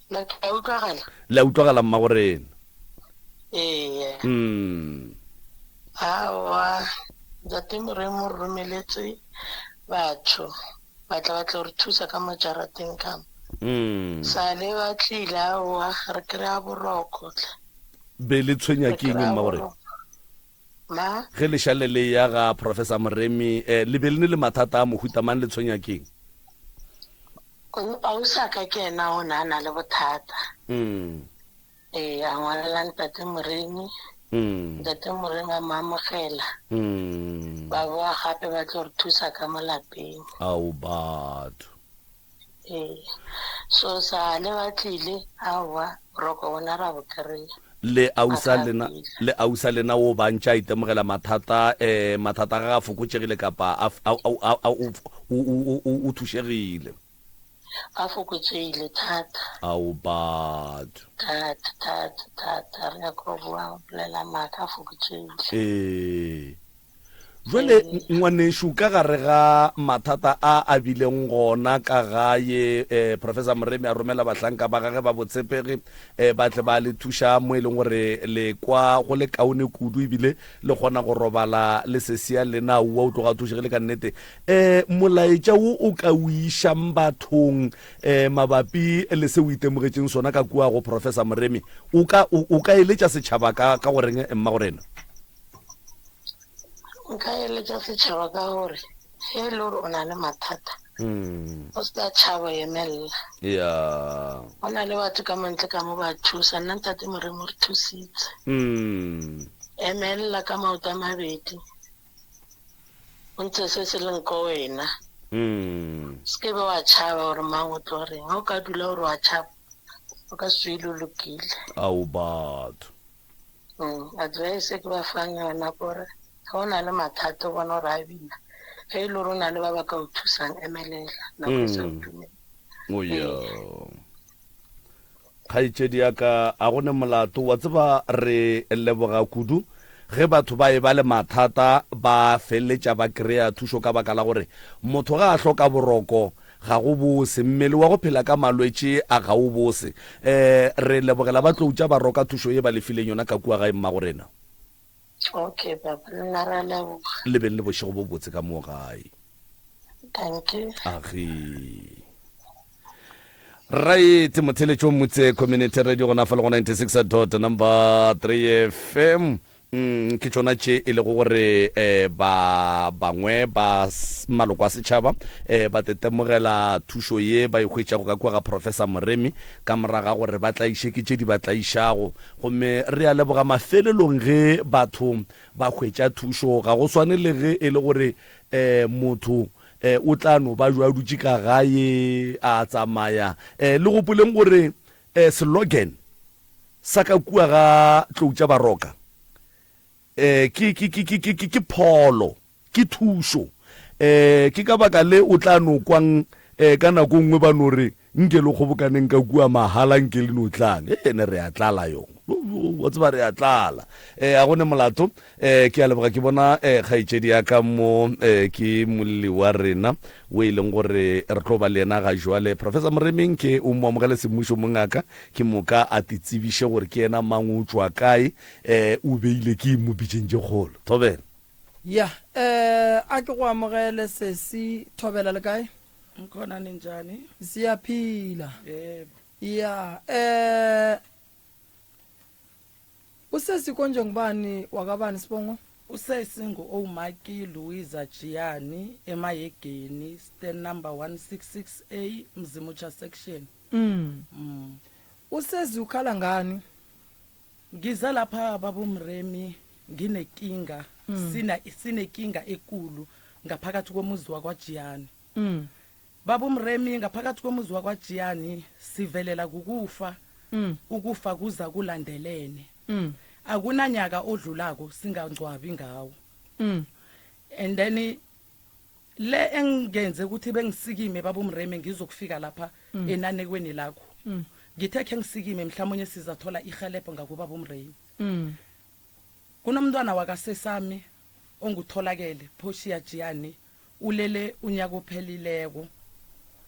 La ka utlwagala? Le a utlwagala mma gorena. Ee. Mm. Aowa, Ntate Moremi o re romeletse batho ba tla ba tlo re thusa ka mo jarateng ka mo. Mm. Sale ba tlile aowa re kry-a boroko tle. Be le tshwenya Re ke eng kry-a mma gorena? boroko. Ma? Ge lešale le eya ga Professor Moremi, eh, le be le ne le mathata a mohuta mang le tshwenya keng? Ausi a ka ke yena o ne a na le bothata. Mm. Ee, a ngwalela Ntate Moremi. Mm. Ntate Moremi a mo amogela. Mm. Ba boa gape ba tlo re thusa ka mo lapeng. Ao batho. Ee, so sa le ba tlile, aowa, boroko bona ra bo kry-a. Le ausa lena, le ausa lena o ba ntše a itemogela mathata, eh, mathata a gagwe a fokotšegile kapa a, a, a, a, o, o, o, o, o thušegile? A fokotšegile thata. Ao batho. Thata, thata, thata, re nyaka go bua, go bolela maaka, a fokotšegile. Ee. Jwale, ngwanešu, ka gare ga mathata a a bileng gona ka gae, eh, Professor Moremi a romela bahlanka ba gage ba botshepegi, eh, ba tle ba le thuša mo e leng gore le kwa go le kaone kudu ebile le kgona go robala le sesia lena. Aowa, o tloga a thušegile ka nnete. Eh, molaetša wo o ka o išang bathong, eh, mabapi le se o itemogetšeng sona ka kua go Professor Moremi, o ka, o, o ka eletša setšhaba ka, ka goreng, mmagorena? Nka eletša setšhaba ka gore ge e le gore o na le mathata o se ka tšhaba emelela. Ya. Go na le batho ka montle ka mo ba thusa, nna Ntate Morimo o re thusitse. Emelela ka maoto a mabedi o ntshe se se leng ko wena. Se ke be wa tšhaba gore mang o tlo reng. Ge o ka dula gore wa tšhaba o ka se tswele o lokile. Ao batho. Advice e ke ba fang yona kore ge o na le mathata o bona gore a bina, ge e le gore o na le ba ba ka o thusang emelela nako e sa o dumela. O ya. Kgaetšedi ya ka, a go ne molato. Wa tseba re leboga kudu ge batho ba eba le mathata ba feleletša ba kry-a thušo ka baka la gore motho ga a hloka boroko Ga go bose. Mmele wa go phela ka malwetši a ga o bose. E, re lebogela ba tlou tša Baroka thušo ye ba le fileng yona ka kua gae mmagorena. Okay papa, le nna re a leboga. Le beng le bošego bo botse ka moo gae. Dankie. Agi. Right, motheletšo Motse Community Radio gona fa le go 96 dot number 3 FM. Mm, ke tšona tše e lego gore eh, ba bangwe ba maloko a setšhaba eh, ba tetemogela thušo ye ba e hwetšago ka kua ga Professor Moremi ka moraga gore ba tlaiše ke tše di ba tlaišago. Gomme re a leboga mafelelong ge batho ba hwetša thušo. Ga go swane le ge e le gore eh, motho eh, o tla no ba jo a dutše ka gae a tsamaya. Eh, le gopoleng gore eh, slogan sa ka kua ga Tlou tša Baroka eh, ke, ke, ke, ke, ke, ke, ke pholo, ke thušo. Eh, ke ka baka le o tla no kwang eh, ka nako nngwe ba no re nke le kgobokaneng ka kua mahala nke le no tlang. E ne re a tlala yo. Wa tseba re a tlala. Eh, a go ne molato. Eh, ke a leboga ke bona eh, kgaetšedi ya ka mo eh, ke molli wa rena o e leng gore re tlo ba le yena ga jwale. Professor Moremeng ke o mo amogele semmušo mongaka, ke moka a te tsebiše gore ke yena mang, o tšwa kae, eh, o beile ke eng mo pitšeng tše kgolo. Thobela. Ya, eh, a ke go amogele sesi Thobela le kae? Ngikhona ninjani? Siyaphila. Yebo. Ya, eh Usesi konje ngubani wakabani sibongo? Usesi ngu-Oumaki Louisa Jiyani eMayegeni stand number 166A Mzimutsha section. Mm. Mm. Usesi ukhala ngani? Ngiza lapha baba uMremi nginekinga mm. sina sinekinga ekulu ngaphakathi komuzi wakwaJiyani. Mm. Baba uMremi ngaphakathi komuzi wakwaJiyani sivelela kukufa mm. ukufa kuza kulandelene mm. akunanyaka odlulako singangcwabi ngawo mm. and then le engenze ukuthi bengisikime baba uMremi ngizokufika lapha mm. enanekweni lakho mm. ngithe khe ngisikime mhlawumnye sizathola ihelebho ngakubaba uMremi mm. kunomntwana wakasesami ongutholakele Portia Jiyani ulele unyaka ophelileko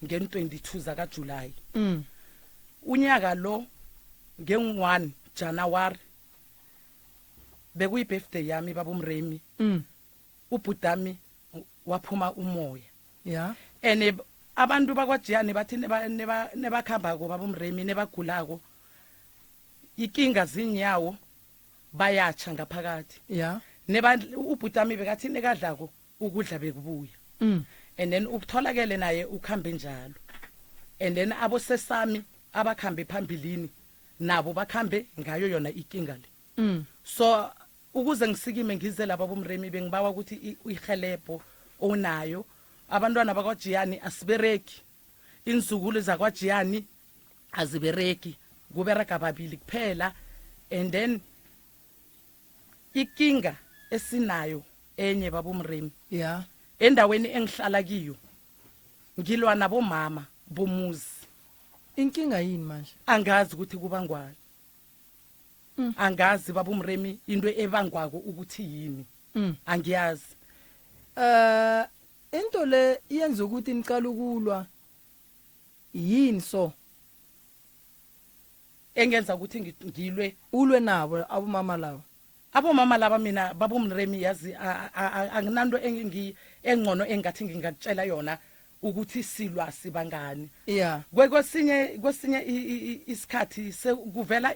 ngen-22 zakajulayi mm. unyaka lo ngen-1 January bekuyi-birthday yami baba umremi mm. ubhudami waphuma umoya ya and abantu bakwajiyane bathi nebakhambako baba umremi nebagulako ikinga zinyawo bayatsha ngaphakathi ya neba ubhutami bekathi nekadlako ukudla bekubuya mm. and then ukutholakele naye ukhambe njalo and then abosesami abakhambe phambilini nabo bakhambe ngayo yona ikinga le mm. so ukuze ngisikime ngize laba bomremi bengibawa ukuthi ihelebho onayo abantwana bakwajiyani asibereki inzukulu zakwajiyani azibereki kubereka babili kuphela and then ikinga esinayo enye babumremi ya endaweni engihlala kiyo ngilwa nabomama bomuzi inkinga yini manje angazi ukuthi kubangwani mm. angazi babumremi into ebangwako ukuthi yini mm. angiyazi eh into le yenza ukuthi niqala ukulwa yini so engenza ukuthi ngilwe ulwe nabo abomama laba abomama laba mina babumremi yazi anginanto engcono engathi ngingakutshela yona ukuthi silwa sibangani yeah kwesinye kwesinye isikhathi kuvela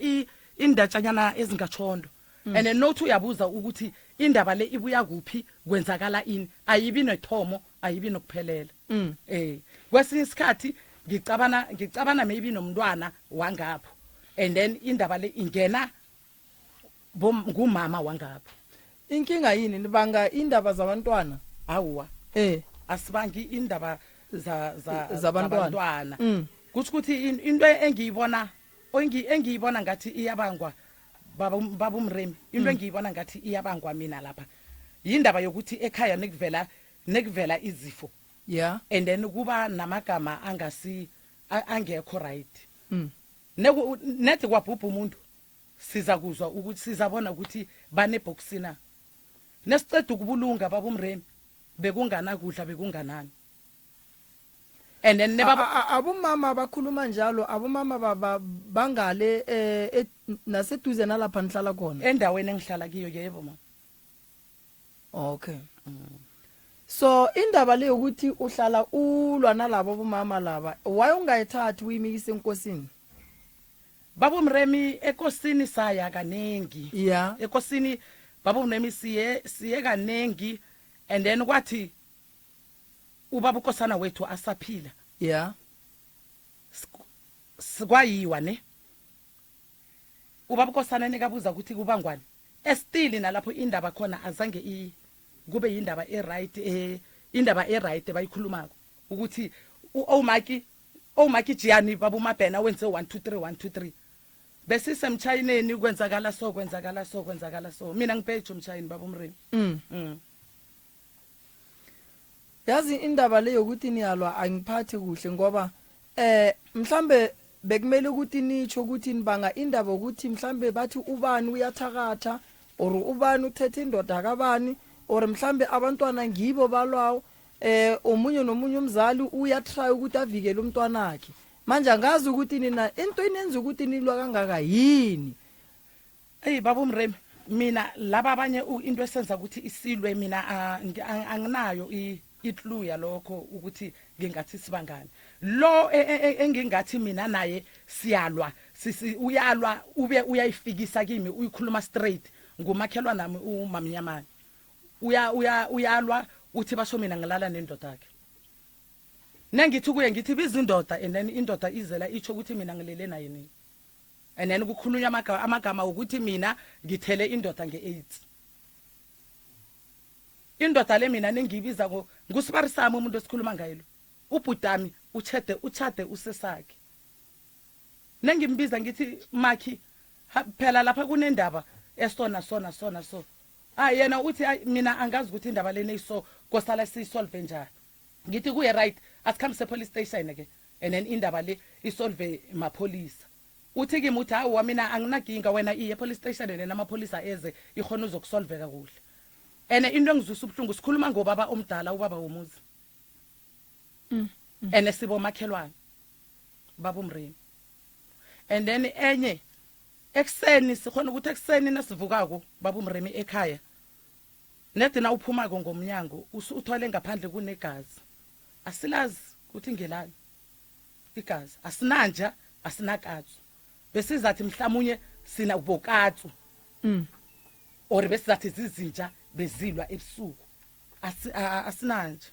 indatshanyana ezingatshondo mm. and nothi uyabuza ukuthi indaba le ibuya kuphi kwenzakala ini ayibi nethomo ayibi nokuphelela mm. eh kwesinye isikhathi ngicabana ngicabana maybe nomntwana wangapho and then indaba le ingena ngumama wangapho inkinga yini nibanga indaba zabantwana awuwa eh asibangi indaba za za zabantwana mm. kusho ukuthi into engiyibona engiyibona ngathi iyabangwa baba baba umremi into mm. engiyibona ngathi iyabangwa mina lapha yindaba yokuthi ekhaya nekuvela nekuvela izifo yeah and then kuba namagama angasi angekho right mm. nethi kwabhubha umuntu siza kuzwa ukuthi sizabona ukuthi banebhoksi na nesiceda ukubulunga baba umremi bekunganakudla bekunganani and then neba abomama bakhuluma njalo abomama baba bangale eh, naseduze nalapha nihlala khona endaweni engihlala kiyo yebo mama okay mm. so indaba le yokuthi uhlala ulwa nalabo bomama laba why ungayithathi uyimikise enkosini baba umremi ekosini saya kaningi yeah ekosini Baba umremi, siye kanengi, and then kwathi ubaba ukosana wethu asaphila, sikwayiwa ne ubaba ukosana nekabuza ukuthi kubangwani estili, nalapho indaba khona azange kube yindaba e-right, indaba e-right bayikhulumako ukuthi owumaki Jiyani, baba uMabhena, wenze 1 2 3 1 2 3, besisemchayineni, kwenzakala so, kwenzakala so, kwenzakala so. Mina ngibheje umchayini, baba umremi. Yazi, indaba le yokuthi niyalwa angiphathi kuhle, ngoba mhlambe bekumele ukuthi nitsho ukuthi nibanga indaba ukuthi mhlambe bathi ubani uyathakatha, or ubani uthethe indoda kabani, or mhlambe abantwana ngibo balwawo. Omunye nomunye umzali uyatry ukuthi avikele umntwanakhe. Manje angazi ukuthi nina into inenza ukuthi nilwa kangaka yini. Eyi, baba umremi, mina laba abanye into esenza ukuthi isilwe, mina anginayo i-clue yalokho ukuthi ngingathi sibangani. Lo engingathi mina naye siyalwa, sisi uyalwa, ube uyayifikisa kimi, uyikhuluma straight, ngumakhelwane nami umamnyamane. Uya uya uyalwa, uthi basho mina ngilala nendoda yakhe. Nengithi kuye, ngithi biza indoda, and then indoda izela itsho ukuthi mina ngilele naye nini, and then kukhulunywa amagama ukuthi mina ngithele indoda nge-AIDS. Indoda le mina nengiyibiza ngusibari sami, umuntu esikhuluma ngaye lo, ubhutami uchede, uchade usesakhe. Nengimbiza ngithi, "Makhi, phela lapha kunendaba esona sona sona." So ah, yena uthi, "Ayi, mina angazi ukuthi indaba lena iso kosala siyisolve njani." Ngithi kuye, "Right, asikhambise police station ke, and then indaba le isolve mapholisa." Uthi kimi, uthi, "Hawu, mina anginakinga, wena iye police station and then amapholisa eze, ikhona uzokusolveka kuhle." And into engizwisa ubuhlungu, sikhuluma ngobaba omdala, ubaba womuzi, and sibomakhelwane, baba umremi. And then enye, ekuseni sikhona ukuthi ekuseni nasivukako, baba umremi, ekhaya nedi na uphumako ngomnyango uthwale ngaphandle kunegazi, asilazi ukuthi ngelani igazi, asinanja, asinakatsu. Besizathi mhlawumnye sina bokatsu or besizathi zizinja bezilwa ebusuku. Asinanja.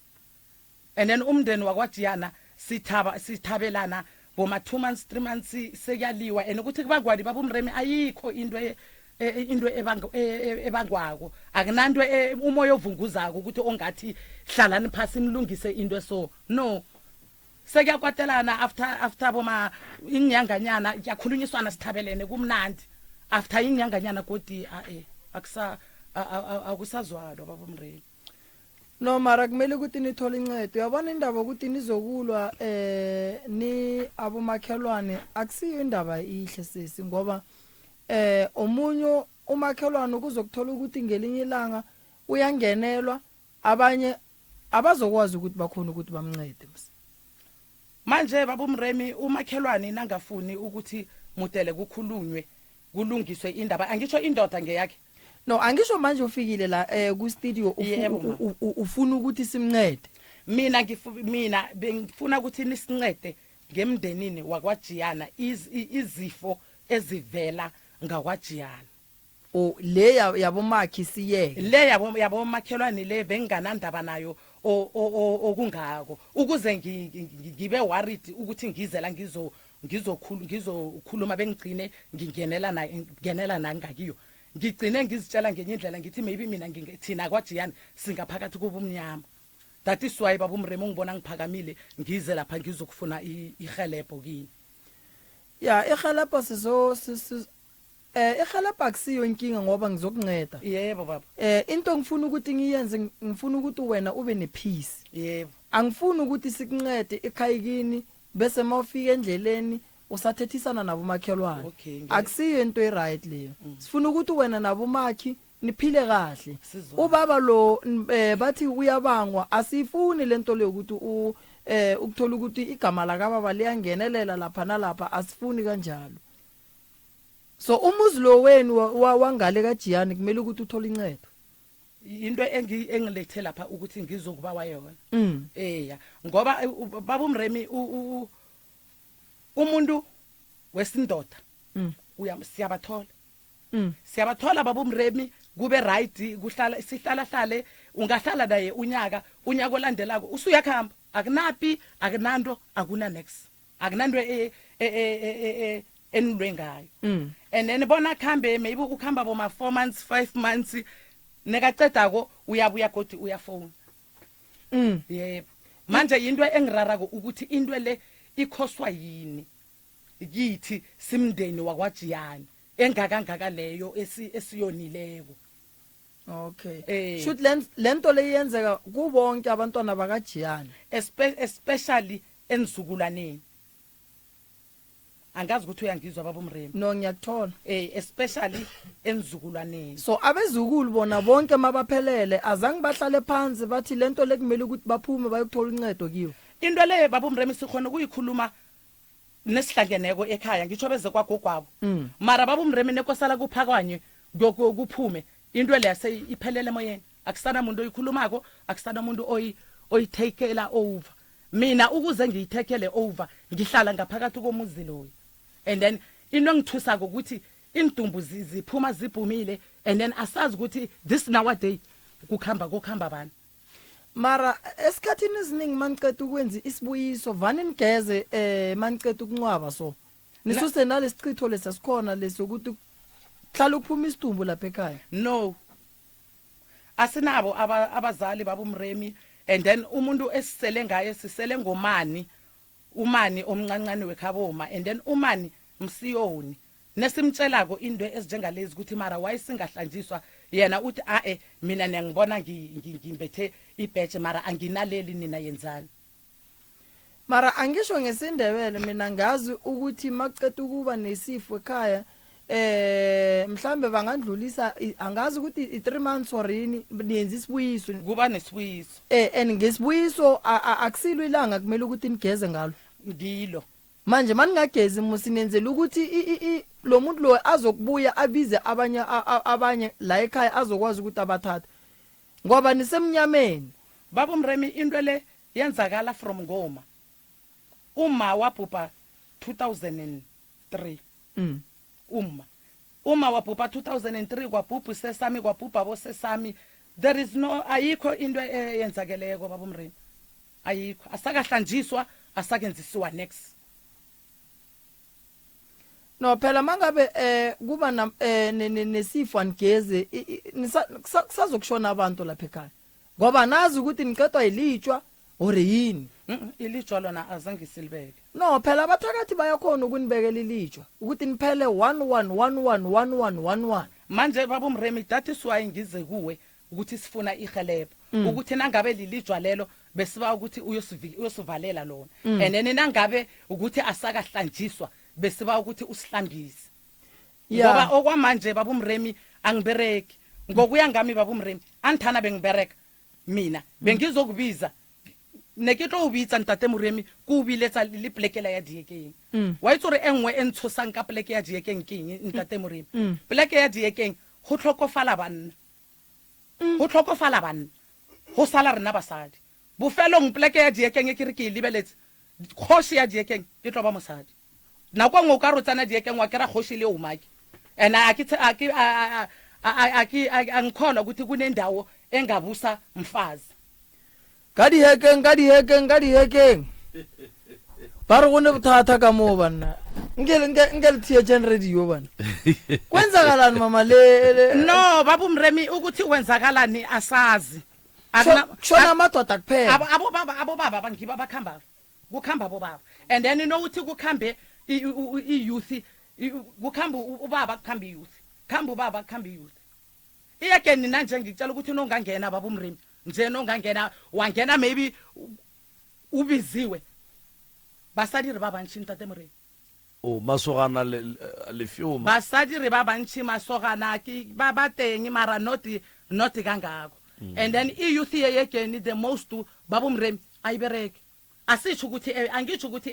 And then umndeni wakwaJiyana sithaba, sithabelana boma 2 months, 3 months, sekuyaliwa. And ukuthi kubangwani, baba umremi, ayikho into into ebangwako, akunanto umoya ovunguzako ukuthi ongathi hlalani phasi nilungise into eso. No, sekuyakwatelana after boma inyanganyana, kuyakhulunyiswana, sithabelene, kumnandi. After inyanganyana godi a akusa akusazwalwa, baba umremi. No, mara kumele ukuthi nithole incedo. Uyabona, indaba ukuthi nizokulwa ni abomakhelwane akusiyo indaba ihle, sesi, ngoba omunye umakhelwane kuzokuthola ukuthi ngelinye ilanga uyangenelwa, abanye abazokwazi ukuthi bakhona ukuthi bamncede mse. Manje, baba umremi, umakhelwane nangafuni ukuthi mudele kukhulunywe, kulungiswe indaba, angisho indoda ngeyakhe. No, angisho manje ufikile la ku studio Yebo, ma. Ufuna ukuthi simncede. Mina bengifuna ukuthi nisincede ngemndenini wakwaJiyana, izifo ezivela ngakwaJiyana. O le yabomakhi siyeke. Le yabo makhelwane le benginganandaba nayo okungako ukuze ngibe worried ukuthi ngize la ngizokhuluma, bengigcine ngingenela na ngenela nangakiyo. Ngigcine ngizitshela ngenye indlela, ngithi maybe mina thina kwaJiyana singaphakathi kobumnyama. That is why, baba umremo, ngibona ngiphakamile ngize lapha ngizokufuna ihelebho kini. Ya, ihelebho sizo ihelebho akusiyo inkinga, ngoba ngizokunceda. Yebo, baba. Into ngifuna ukuthi ngiyenze, ngifuna ukuthi wena ube nepeace. Angifuni ukuthi sikuncede ekhayikini bese mawufika endleleni usathethisana nabo makhelwane. Okay. Akusiyo into e-right leyo. Sifuna ukuthi wena nabomakhi niphile kahle. Sizwana. Ubaba lo bathi uyabangwa, asifuni lento leyo ukuthi u ukuthola ukuthi igama lakababa liyangenelela lapha nalapha, asifuni kanjalo. So umuzi lo wenu wangale kaJiyani kumele ukuthi uthole incedo. Into engilethe lapha ukuthi ngizokuba wayona. Eya, ngoba baba umremi, umuntu wesindoda uya siyabathola. Siyabathola, baba umremi. Kube right, kuhlala sihlala hlale, ungahlala naye unyaka, unyaka olandelako usuyakhamba, akunapi, akunanto, akuna next, akunanto enilwe ngayo. And then bona khambe, maybe ukhamba boma 4 months, 5 months, nekacedako uyabuya godi, uyafona. Yebo, manje into engirarako ukuthi into le ikhoswa yini kithi simndeni wakwaJiyani engakangaka leyo esiyonileko. Okay. Shoot, lento le yenzeka kubonke abantwana bakaJiyani? Especially enzukulwaneni. Angazi ukuthi uyangizwa, baba uMremi. No, ngiyakuthola. Especially enzukulwaneni. So abezukulu bona bonke mabaphelele, azange bahlale phansi bathi lento lekumele ukuthi baphume bayokuthola uncedo kiyo? Into le, baba uMremi, sikhona ukuyikhuluma nesihlangeneko ekhaya, ngitsho beze kwagogwabo. Mara baba uMremi, nekosala kuphakanye kuphume into leya iphelele emoyeni, akusana muntu oyikhulumako, akusana muntu oyi-takela over. Mina ukuze ngiyi-takele over, ngihlala ngaphakathi komuzi loyo, and then into engithusako ukuthi indumbu ziphuma zibhumile, and then asazi ukuthi this nowadays kukhamba kukhamba bani. Mara esikhathini esiningi maniceda ukwenza isibuyiso, vane nigeze maniceda ukuncwaba, so nisuse nalesichitho lesasikhona lesokuthi kuhlala ukuphuma isidumbu lapha ekhaya? No, asinabo abazali, baba uMremi, and then umuntu esisele ngaye, sisele ngomani, umani omncancane wekhaboma, and then umani msiyoni. Nesimtshelako into ezinjengalezi ukuthi mara wayesingahlanjiswa, yena uthi, "Ae, mina niyangibona ngimbethe ibheje, mara anginaleli, nina yenzani." Mara angisho ngesindebele, mina ngazi ukuthi makuceda ukuba nesifo ekhaya, mhlambe bangandlulisa, angazi ukuthi i-3 months or yini, niyenza isibuyiso. Kuba nesibuyiso. And ngesibuyiso akusilo ilanga kumele ukuthi nigeze ngalo? Ngilo. Manje maningagezi musinenzela ukuthi lo muntu lo azokubuya abize abanye abanye la ekhaya, azokwazi ukuthi abathathe ngoba nisemnyameni. Baba uMremi, into le yenzakala from ngoma uma wabhubha 2003. Uma wabhubha 2003, kwabhubha usesami, kwabhubha bosesami. There is no, ayikho into eyenzakeleko, baba uMremi, ayikho, asakahlanjiswa, asakenzisiwa next. No phela mangabe kuba na nesifo anigeze, kusazokushona abantu lapha ekhaya ngoba nazi ukuthi niqedwa ilitshwa or yini. Ilitshwa lona azange silibeke. No phela abathakathi bayakhona ukunibekela ilitshwa ukuthi niphele 1 1 1 1 1 1 1 1. Manje baba uMremi, that is why ngize kuwe ukuthi sifuna ihelebho, ukuthi nangabe lilijwa lelo, besiba ukuthi uyosivalela lona, and then nangabe ukuthi asakahlanjiswa, besiba ukuthi usihlambise, ngoba okwamanje, baba uMremi, angibereki. Ngokuya ngami, baba uMremi, anithana bengibereka mina, bengizokubiza ne ke tlo o bitsa ntate Moremi, ke o biletsa le polekela ya Diekeng. Wa itse gore e nngwe e ntshosang ka poleke ya Diekeng ke eng, ntate Moremi? Poleke ya Diekeng go tlhokofala banna, go tlhokofala banna, go sala rena basadi. Bofelong poleke ya Diekeng e ke re ke e lebeletse, kgoši ya Diekeng e tlo ba mosadi. Nako nngwe o ka re o tsena Diekeng, wa kry-a kgoši le omake, and a ke a ke a ke angikholwa ukuthi kunendawo engabusa mfazi. Ka dihekeng, ka dihekeng, ka dihekeng, ba re go ne bothata ka moo banna. Nke le theetšeng radio bana, kwenzakalani mama le No, baba uMremi, ukuthi kwenzakalani asazi. Kushona amadoda kuphela? Abo baba bangibo abakhambako, kukhamba abobaba, and then nokuthi kukhambe i-youth, kukhamba ubaba, kukhamba i-youth, khamba ubaba, kukhamba i-youth. Iyakeni nanje ngikutshela ukuthi nongangena, baba uMremi, nje nongangena, wangena maybe ubiziwe, basadi re ba bantši, ntate Moremi. O masogana lefioma? Basadi re ba bantši, masogana ke ba teng, mara not kangako. And then i-youth yeyekeni the most, baba uMremi, ayibereki. Asitsho ukuthi angitsho ukuthi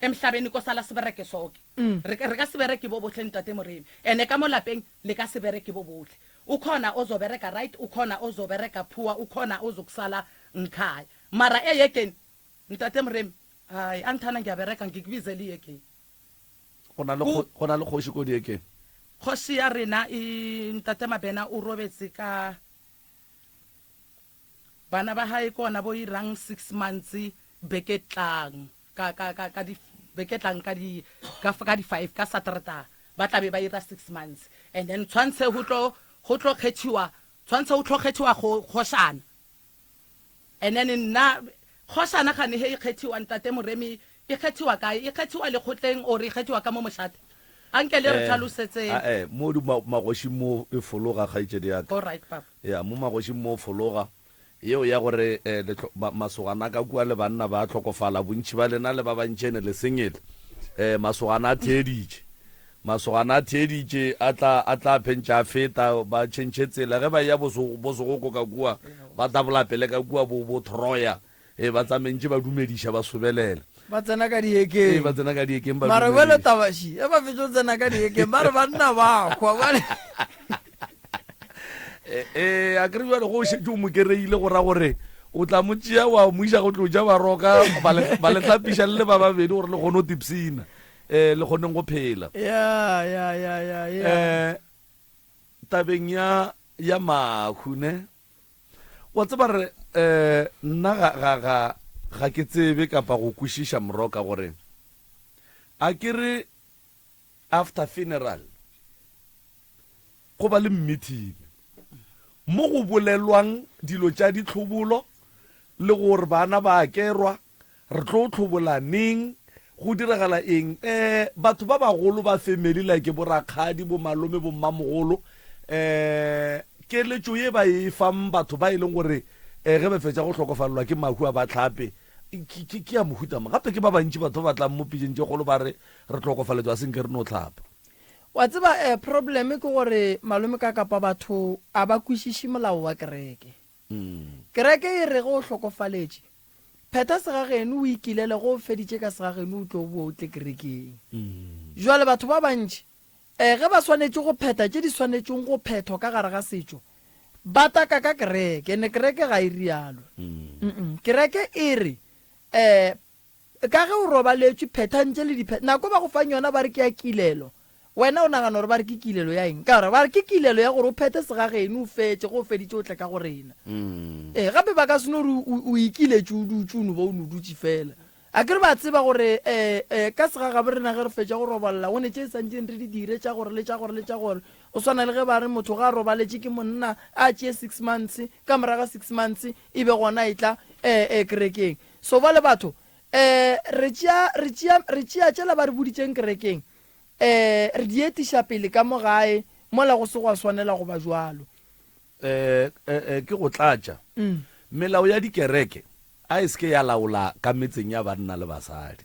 emhlabeni kosala sibereke soke. Re ka se bereke bo botlhe, ntate Moremi, ene ka mo lapeng le ka se bereke bo botlhe. Ukhona ozobereka right, ukhona ozobereka poor, ukhona ozokusala ngikhaya. Mara eyekeni, ntate Moremi, hayi, anthana ngiyabereka, ngikubizela iyekeni. Go na le kgoši ko Diekeng? Kgoši ya rena e Ntate Mabena o robetse ka bana ba hae ke ona bo irang 6 months beke tlang ka ka ka ka di beke tlang ka di ka ka di 5 ka Saterdag ba tla be ba ira 6 months and then tshwantse ho tlo ho tlo kgethiwa tshwantse ho tlo kgethiwa go kgošana. And then nna kgošana gane he e kgethiwa Ntate Moremi e kgethiwa kae? E kgethiwa lekgotleng or e kgethiwa ka mo mošate? A nke le re Eh, tlhalosetseng. a-e, mo di ma, magošing mo e fologa, kgaetšedi ya ka. All right, papa. Ya, mo magošing mo fologa. Yeo ya gore eh, le hlo, ma, masogana ka kua le banna ba hlokofala, bontši ba lena le ba bantši ene le sengele. Eh, masogana a theeditše. Masogana a theeditše, a tla, a tla phentša a feta, ba tšhentšhe tsela. Ge ba eya bo, bo Segoko ka kua, ba tabola pele ka kua bo, bo Troya. Ee, ba tsamentše ba dumediša, ba sobelela. Ba tsena ka dihekeng. Ee, ba tsena ka dihekeng ba Mara bjale dumediša. taba še, ge ba fetša go tsena ka dihekeng, ba re banna ba hwa. Bjale Ee, a kere bjale go o šetše o mo kereile go ra gore o tla mo tšea wa mo iša go tlo ja baroka ba le ba le hlapiša le le ba babedi gore le kgone go tipsina um le kgoneng go phela. Ya, ya, ya, ya, ya. Um tabeng ya ya mahu ne Wa tseba re eh nna ga ga ga ga ke tsebe kapa go kwešiša Moroka gore a ke re after funeral go ba le meeting mo go bolelwang dilo tša ditlhobolo le gore bana ba a kerwa Re tlo hlobola neng? Go diragala eng? Eh, batho ba bagolo ba family like bo rakgadi, bo malome, bo mmamogolo, eh, keletšo ye ba e fang batho ba e leng gore eh, ge ba fetša go hlokofalelwa ke mahu a ba hlape, ke, ke, ke ya mohuta mang? Gape ke ba bantši batho ba ba tlang mo pitšeng tše kgolo ba re re hlokofaletšwe a se nke re no hlapa. Wa tseba eh, problem ke gore malome ka kapa batho a ba kwešiše molao wa kereke. Kereke e re ge o hlokofaletše, phetha segageno o ikilele, ge o feditše ka segageno o tlo boa o tle kerekeng. Jwale batho ba bantši um ge ba swanetše go phetha tše di swanetšeng go phethwa ka gare ga setšo, ba taka ka kereke, ene kereke ga e rialo. Kereke e re um Ka ge o robaletšwe, phetha ntše le diphe. Nako ba go fang yona ba re ke ya kilelo. Wena o nagana gore ba re ke kilelo ya eng? Ka gore ba re ke kilelo ya gore o phethe segageno o fetše, ge o feditše o tle ka go rena. Ee, gape ba ka se no re o, o ikiletše o dutše o no ba o no dutše fela. Akere ba tseba gore um um ka segagabo rena ge re fetša go roballa go ne tše santšeng re di dire tša gore le tša gore le tša gore. Go swana le ge ba re motho ge a robaletše ke monna a tšee six months, ka morago ga six months e be gona e tla um um kerekeng. So bale batho, eh, re tšea, re tšea, re tšea tšela ba re boditšeng kerekeng, eh, re di etiša pele ka mo gae, mola go se gwa swanela go ba bjalo. Eh, eh, eh, ke go tlatša. Melao ya dikereke a e se ke ya laola ka metseng ya banna le basadi.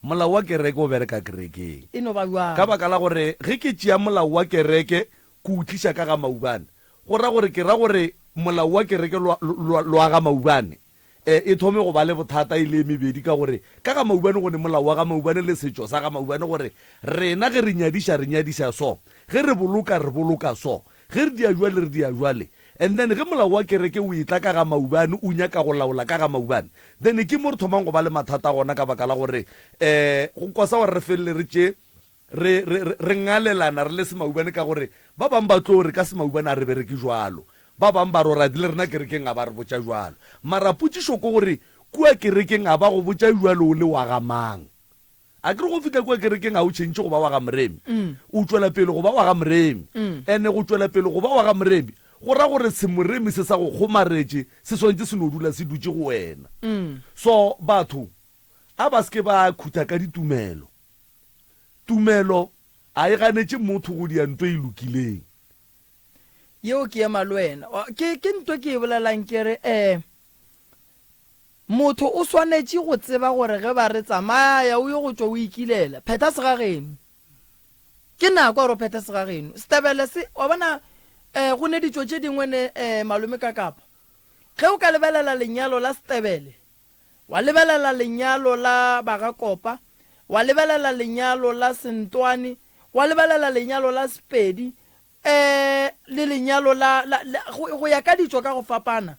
Molao wa kereke o bereka kerekeng. E no ba bjalo. Ka baka la gore ge ke tšea molao wa kereke ke o tliša ka ga Maubane, go ra gore ke ra gore molao wa kereke lwa, lwa, lwa ga Maubane E, e thome go ba le bothata e le e mebedi ka gore ka ga Maubane go ne molao wa ga Maubane le setšo sa ga Maubane gore rena ge re nyadiša re nyadiša so, ge re boloka re boloka so, ge re dia jwale re dia jwale. And then ge molao wa kereke o etla ka ga Maubane o nyaka go laola ka ga Maubane then ke mo re thomang go ba le mathata gona ka baka la gore um go kosa gore re felele re tše re, re, re, re ngalelana re le semaubane ka gore ba bang ba tlo re ka semaubane a re bereke jwalo, ba bang ba ro ra le rena kerekeng a ba re botša jwalo. Mara potšišo ke gore kua kerekeng a ba go botša jwalo o le wa ga mang? A ke re go fihla kua kerekeng ga o tšhentšhe go ba wa ga Moremi, o tšwela pele go ba wa ga Moremi. Ene go tšwela pele go ba wa ga Moremi go ra gore semoremi se sa go kgomaretše se swanetše se no dula se dutše go wena. So batho a ba se ke ba khutha ka ditumelo. Tumelo a e ganetše motho go dia nto e lokileng. Yeo ke ema le wena. Ke, ke nto ke e bolelang ke re, eh, motho o swanetše go tseba gore ge ba re tsamaya o ye go tšwa o ikilela, phetha segageno. Ke nako ya gore o phethe segageno. Setebele se, wa bona, eh, go ne ditšo tše dingwe ne, eh, malome ka kapa. Ge o ka lebelela lenyalo la setebele, Wa lebelela lenyalo la Bagakopa, wa lebelela lenyalo la Sentwane, wa lebelela lenyalo la Sepedi, eh, le lenyalo la, la, la go, go ya ka ditšo ka go fapana.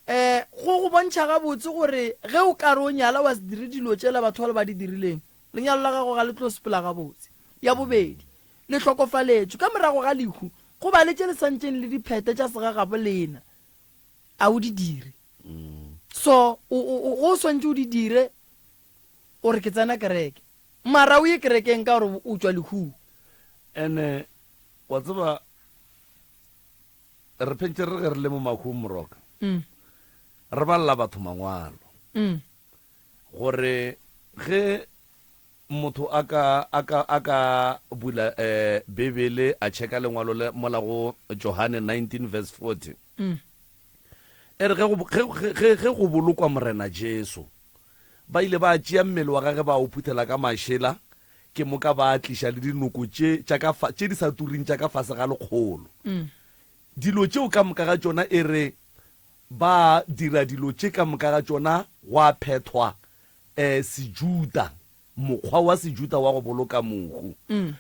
Eh, go go bontšha gabotse gore ge o ka re o nyala wa se dire dilo tšela batho bale ba di dirileng, lenyalo la gago ga le tlo sepela gabotse. Ya bobedi, Le hlokofaletšwe. Ka morago ga lehu, go ba le tše le santšeng le di phethe tša segagabo lena. A o di dire. So, o, o, o, go o swantše o di dire, o re ke tsena kereke. Mara o ye kerekeng ka gore o tšwa lehung. Ene, wa tseba, re phentše re ge re le mo mahung, Moroka, re balela batho mangwalo, gore ge Motho a ka, a ka, a ka bula eh, Bibele a checka lengwalo le mola go Johane 19 verse 40. E re ge go, ge, ge, ge, ge go bolokwa Morena Jesu, ba ile ba tšea mmele wa gage ba o phuthela ka mašela, ke moka ba tliša le dinoko tše, tša ka fa, tše di sa turing tša ka fase ga lekgolo. Dilo tšeo ka moka ga tšona e re ba dira dilo tše ka moka ga tšona gwa phethwa eh, Sejuda, mokgwa wa Sejuda wa go boloka mohu.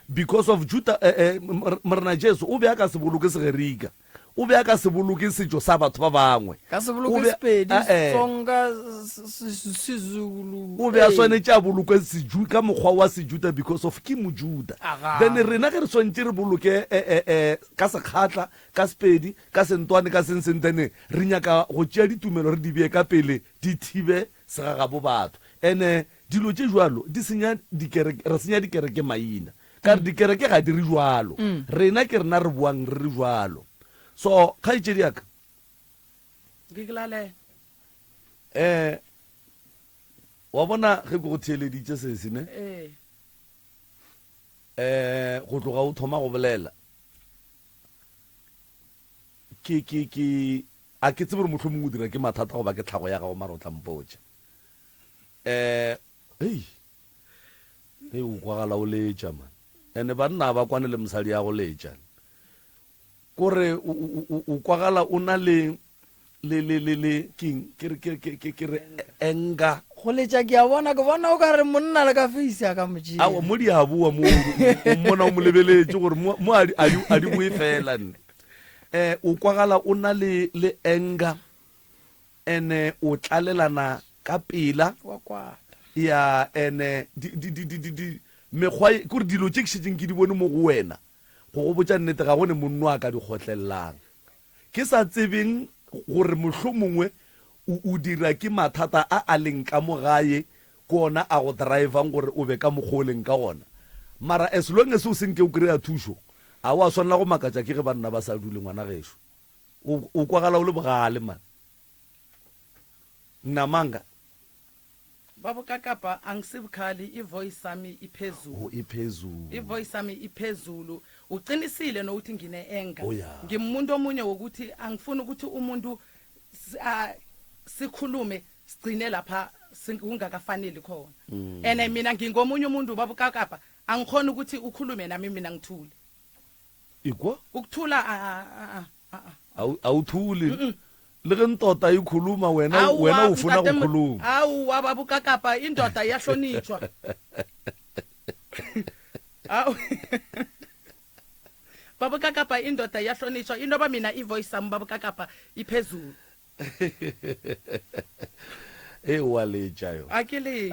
Because of Juda, eh, eh, Morena Jesu o be a ka se boloke Segerika. O be a ka se boloke setšo sa batho ba bangwe. Ka se O boloke be, Sepedi, eh, eh. Setsonga, Sezulu. O be a Ee. swanetše a bolokwe Seju, ka mokgwa wa Sejuda because of ke Mojuda. Aga. Then rena ge re swanetše re boloke eh, eh, eh, ka Sekgatla, ka Sepedi, ka Sentwane, ka seng seng, then re nyaka go tšea ditumelo re di bee ka pele di thibe segagabo batho. Ene dilo tše jwalo di senya dikereke, re senya dikereke maina. Ka re dikereke ga di re jwalo. Rena ke rena re boang re re jwalo. So kgaetšedi ya ka. Ngikulalele. Eh, wa bona ge ke go theeleditše sesi ne? Ee. Eh, go tloga o thoma go bolela. Ke ke ke A ke tsebe gore mohlomongwe o dira ke mathata goba ke tlhago ya gago, mara o tla mpotša. Eh, hei, hei, o kwagala o letša, man. Ene banna ba kwane le mosadi ya go letša. Kore o, o, o, o kwagala o na le, le, le, le, le, keng, ke re, ke, ke, ke, ke re anger. Go letša ke a bona, ke bona o ka re monna le ka face a ka mo tšea. Aowa, mo di a boa mo, o mmona o mo lebeletše gore mo, mo a di, a di, a di boe fela nne. Eh, o kwagala o na le, le anger, ene o tlalelana ka pela. Wa kwata. Ya, ene di, di, di, di, di, di, mekgwa e, kore dilo tše ke šetšeng ke di bone mo go wena, go go botša nnete ga go ne monno a ka di kgotlelelang. Ke sa tsebeng gore mohlomongwe o, o dira ke mathata a a leng ka mo gae, ke ona a go drivang gore o be ka mokgwa o leng ka gona. Mara as long as o se nke o kry-a thušo, a wa swanela go makatša ke ge banna ba sa dule ngwana gešo. O, o kwagala o le bogale man. Nnamanga. Baba Kakapa angisibukhali ivoice sami iphezulu. Oh iphezulu. Ivoice sami iphezulu. Uqinisile nokuthi ngine anger. Oh yeah. Ngimuntu omunye wokuthi angifuni ukuthi umuntu sikhulume sigcine lapha kungakafaneli khona. Ene mina ngingomunye umuntu baba Kakapa angikhona ukuthi ukhulume nami mina ngithule. Ikwa? Ukuthula a a a. Awuthuli. Le ge ntota e khuluma wena wena o funa go khuluma. Aowa baba Kakapa indoda iyahlonitshwa. Awu. Baba Kakapa indoda iyahlonitshwa intoba mina ivoice sami baba Kakapa iphezulu. E wa letša yo. A ke le.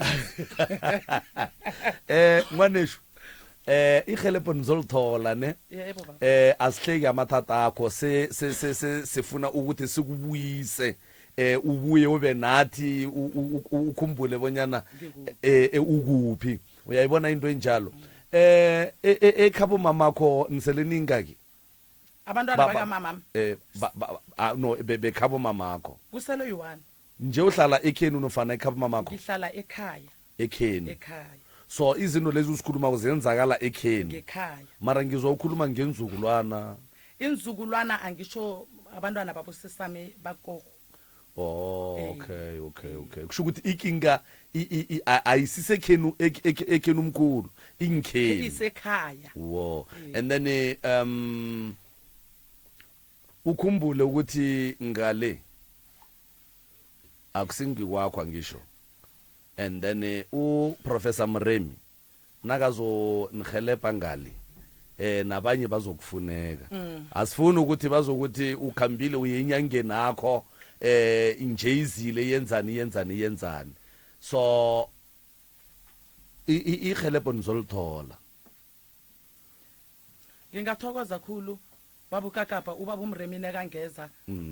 Eh ngwanešu eh irhelebho nizolithola ne Yebo baba. eh asihleki amathata akho se se se se sifuna ukuthi sikubuyise eh ubuye ube nathi ukhumbule bonyana eh, eh ukuphi uyayibona into enjalo eh ekhabo mamakho nisele ningaki Abantwana bakamamami. Eh ba, ba, ah, no bekhabo mamakho. Kusele uyi-one. Nje uhlala ekhenu nofana ekhabo mamakho? Ngihlala ekhaya. Ekhenu. Ekhaya. So izinto lezi uzikhulumako zenzakala ekhenu. Ngekhaya. Mara ngizwa ukhuluma ngenzukulwana. Inzukulwana angisho abantwana babo sesami bakogo. Oh okay okay okay. Kusho ukuthi ikinga ayisisekhenu ekhenu umkhulu ingikhenu. Isekhaya. Wo. And then ukhumbule ukuthi ngale akusingikwakho angisho. And then u Professor Mremi nakazonihelebha ngale eh nabanye bazokufuneka mm. asifuni ukuthi bazokuthi ukhambile uye enyangeni akho eh nje izile yenzani yenzani yenzani so ihelebho nizolithola. Ngingathokoza khulu baba uKakapa, ubaba uMremine kangeza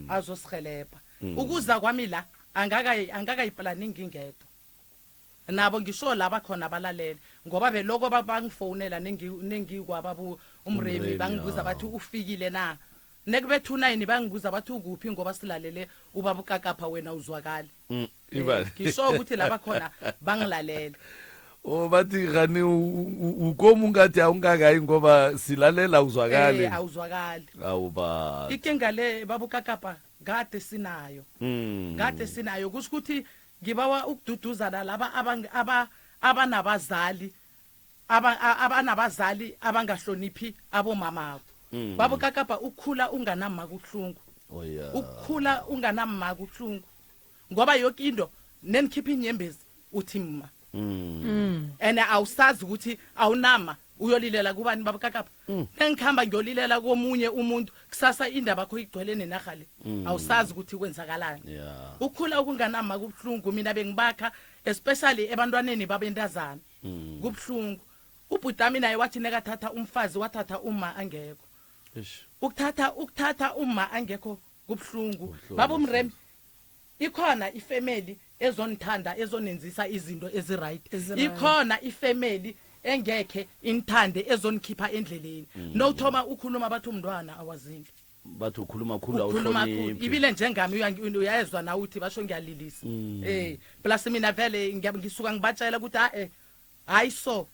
azosihelebha. Ukuza kwami la angakayiplani ngingedwa nabo, ngisho laba khona abalalele, ngoba beloko bangifonela nengikwababa uMremi. UMremi, Bangibuza bathi ufikile na, nekubethu 9, bangibuza bathi ukuphi ngoba silalele ubaba uKakapha, wena uzwakali. Iba Ngisho ukuthi laba khona bangilalele. O bathi gani ukomu ngathi awungakayi ngoba silalela uzwakali. Awuzwakali. Awuba. Ikinga le, baba uKakapa, kade sinayo. Kade sinayo, kusho ukuthi ngibawa ukududuzana laba abanabazali abanabazali abangahloniphi abomamabo. Baba uKakapa, ukukhula unganama kubuhlungu. Oh yeah. Ukukhula unganamma kubuhlungu, ngoba yonke into nenikhipha inyembezi uthi mma, and awusazi ukuthi awunama uyolilela kubani, baba Kakapa. Nengikhamba ngiyolilela komunye umuntu kusasa, indaba yakho igcwele nenarha le, awusazi ukuthi kwenzakalani. Ukukhula okunganama kubuhlungu. Mina bengibakha especially ebantwaneni babentazana, kubuhlungu. Ubhutami naye wathi nekathatha umfazi wathatha uma angekho. Eish. Ukuthatha uma angekho kubuhlungu. Kubuhlungu, Baba uMremi, ikhona ifamily ezonithanda, ezonenzisa izinto eziright. Ezi-right. Ikhona ifamily engekhe inithande, ezonikhipha endleleni. Nowuthoma ukhuluma bathi umntwana awazinto. Bathi ukhuluma khulu. Ukhuluma khulu. Awuhloniphi. Ibile njengami, uyayezwa nawe uthi basho ngiyalilisa. Plus mina vele ngisuka ngibatshela ukuthi ha hayi, so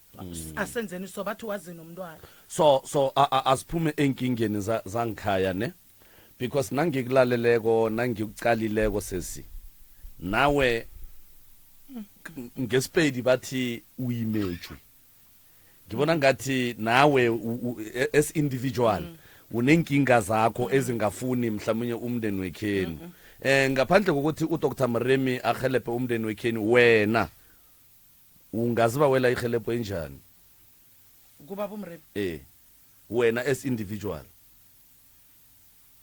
asenzeni so, bathi wazi nomntwana. So asiphume enkingeni zangikhaya ne, because nangikulaleleko, nangikucalileko sesi nawe, ngesipedi bathi uyimetshwe, ngibona ngathi nawe as individual unenkinga zakho ezingafuni mhlawumnye umndeni wekhenu, ngaphandle kokuthi uDr Mremi ahelebhe umndeni wekhenu, wena ungazibawela ihelebho enjani? Kubaba uMremi? Wena as individual.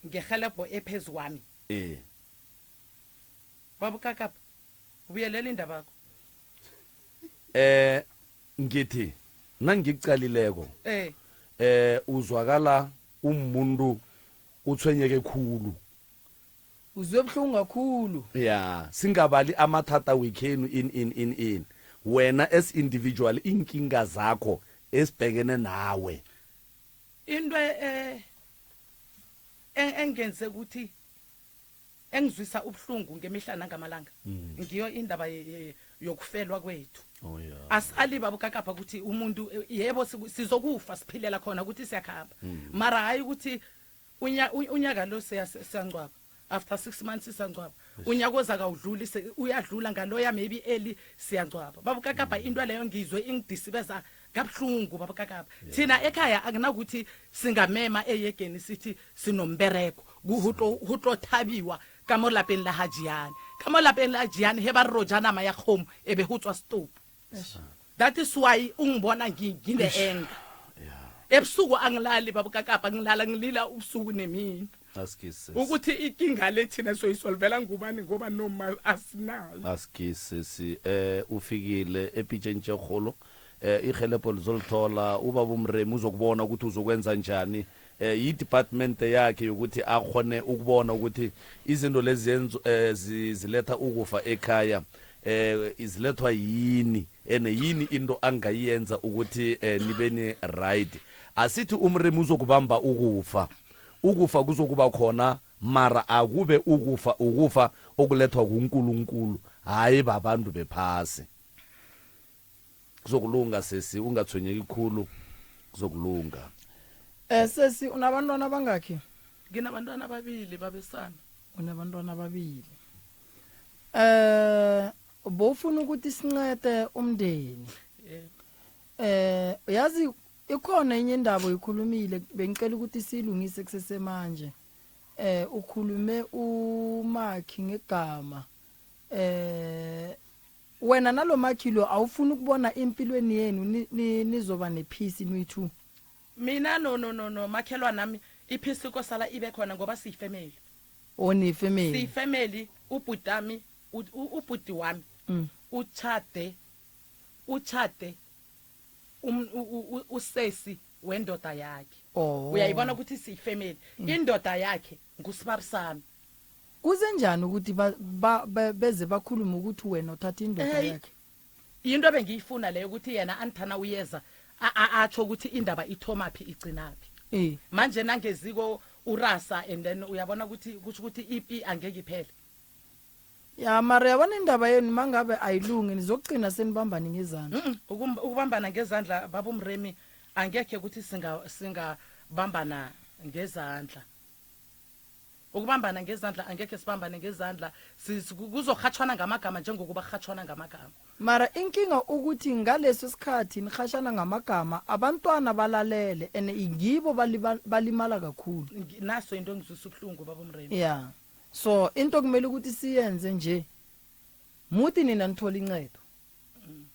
Ngehelebho ephezu kwami? Eh. Baba uKakapa, buyelela indaba yakho. Ngithi nangikucalileko, uzwakala umuntu uthwenyeke khulu. Uzwe buhlungu kakhulu. Ya, singabali amathata wekhenu in in in in wena as individual, inkinga zakho esibhekene nawe. Into engenze ukuthi engizwisa ubuhlungu ngemihla nangamalanga ngiyo indaba yokufelwa kwethu. Oh yeah. Asali, baba uKakapha, ukuthi umuntu yebo, sizokufa, siphilela khona ukuthi siyakhamba, mara hayi ukuthi unyaka lo siyangcwaba, after 6 months siyangcwaba, unyaka oza kawudluli, uyadlula ngaloya, maybe early siyangcwaba, baba uKakapha. Into leyo ngizwe ingidisibeza kabuhlungu, baba uKakapha. Thina ekhaya akunakuthi singamema eyegeni sithi sinombereko ho tlo thabiwa ka mo lapeng la hajiane, ka mo lapeng la hajiane he ba re ro ja nama ya kgomo e be ho tswa stopo. That is why ungibona ngine-anger ebusuku, angilali, baba uKakapa, ngilala ngilila ubusuku nemini. Askisi. Ukuthi inkinga le thina soyisolvela ngubani, ngoba noma asinayo. Askisi, ufikile epitsheng tše kgolo, ihelebho lizolithola. Ubaba uMremi uzokubona ukuthi uzokwenza njani, yi-department yakhe yokuthi akhone ukubona ukuthi izinto lezi ziletha ukufa ekhaya, izilethwa yini, ene yini into angayenza ukuthi nibe ni right. Asithi uMremi uzokubamba ukufa, ukufa kuzokuba khona, mara akube ukufa, ukufa okulethwa kuNkulunkulu, hayi babantu bephasi. Kuzokulunga sesi, ungathwenyeki khulu, kuzokulunga. Sesi, unabantwana abangakhi? Nginabantwana ababili, babesana. Unabantwana ababili. Bofuna ukuthi sincede umndeni. Yebo. Yazi ikhona enye indaba oyikhulumile, bengicela ukuthi siyilungise kusesemanje. Ukhulume umakhi ngegama. Wena nalomakhi lo awufuni ukubona empilweni yenu nizoba nepeace niyi-two. Mina no makhelwane nami, ipeace kosala ibe khona ngoba siyifamily. Onifamily. Siyifamily. Ubhutami, ubhuti wami uchade usesi wendoda yakhe. Oh. Uyayibona ukuthi siyifamily. Indoda yakhe ngusibarisami. Kuze njani ukuthi beze bakhulume ukuthi wena uthatha indoda yakhe? Into ebengiyifuna leyo ukuthi yena anithana uyeza atsho ukuthi indaba ithomaphi igcinaphi. Manje nangeziko urasa, and then uyabona ukuthi kusho ukuthi ipi angeke iphele. Ya, mara yabona indaba yenu mangabe ayilungi, nizokugcina senibambane ngezandla. Ukubambana ngezandla, baba umremi, angekhe ukuthi singabambana ngezandla. Ukubambana ngezandla, angekhe sibambane ngezandla. Kuzohatshwana ngamagama njengokuba kuhatshwana ngamagama. Mara inkinga ukuthi ngaleso sikhathi nihashana ngamagama, abantwana balalele and ngibo balimala kakhulu. Naso into engizwisa ubuhlungu, baba umremi. Ya, so into kumele ukuthi siyenze nje, muthi nina nithola incedo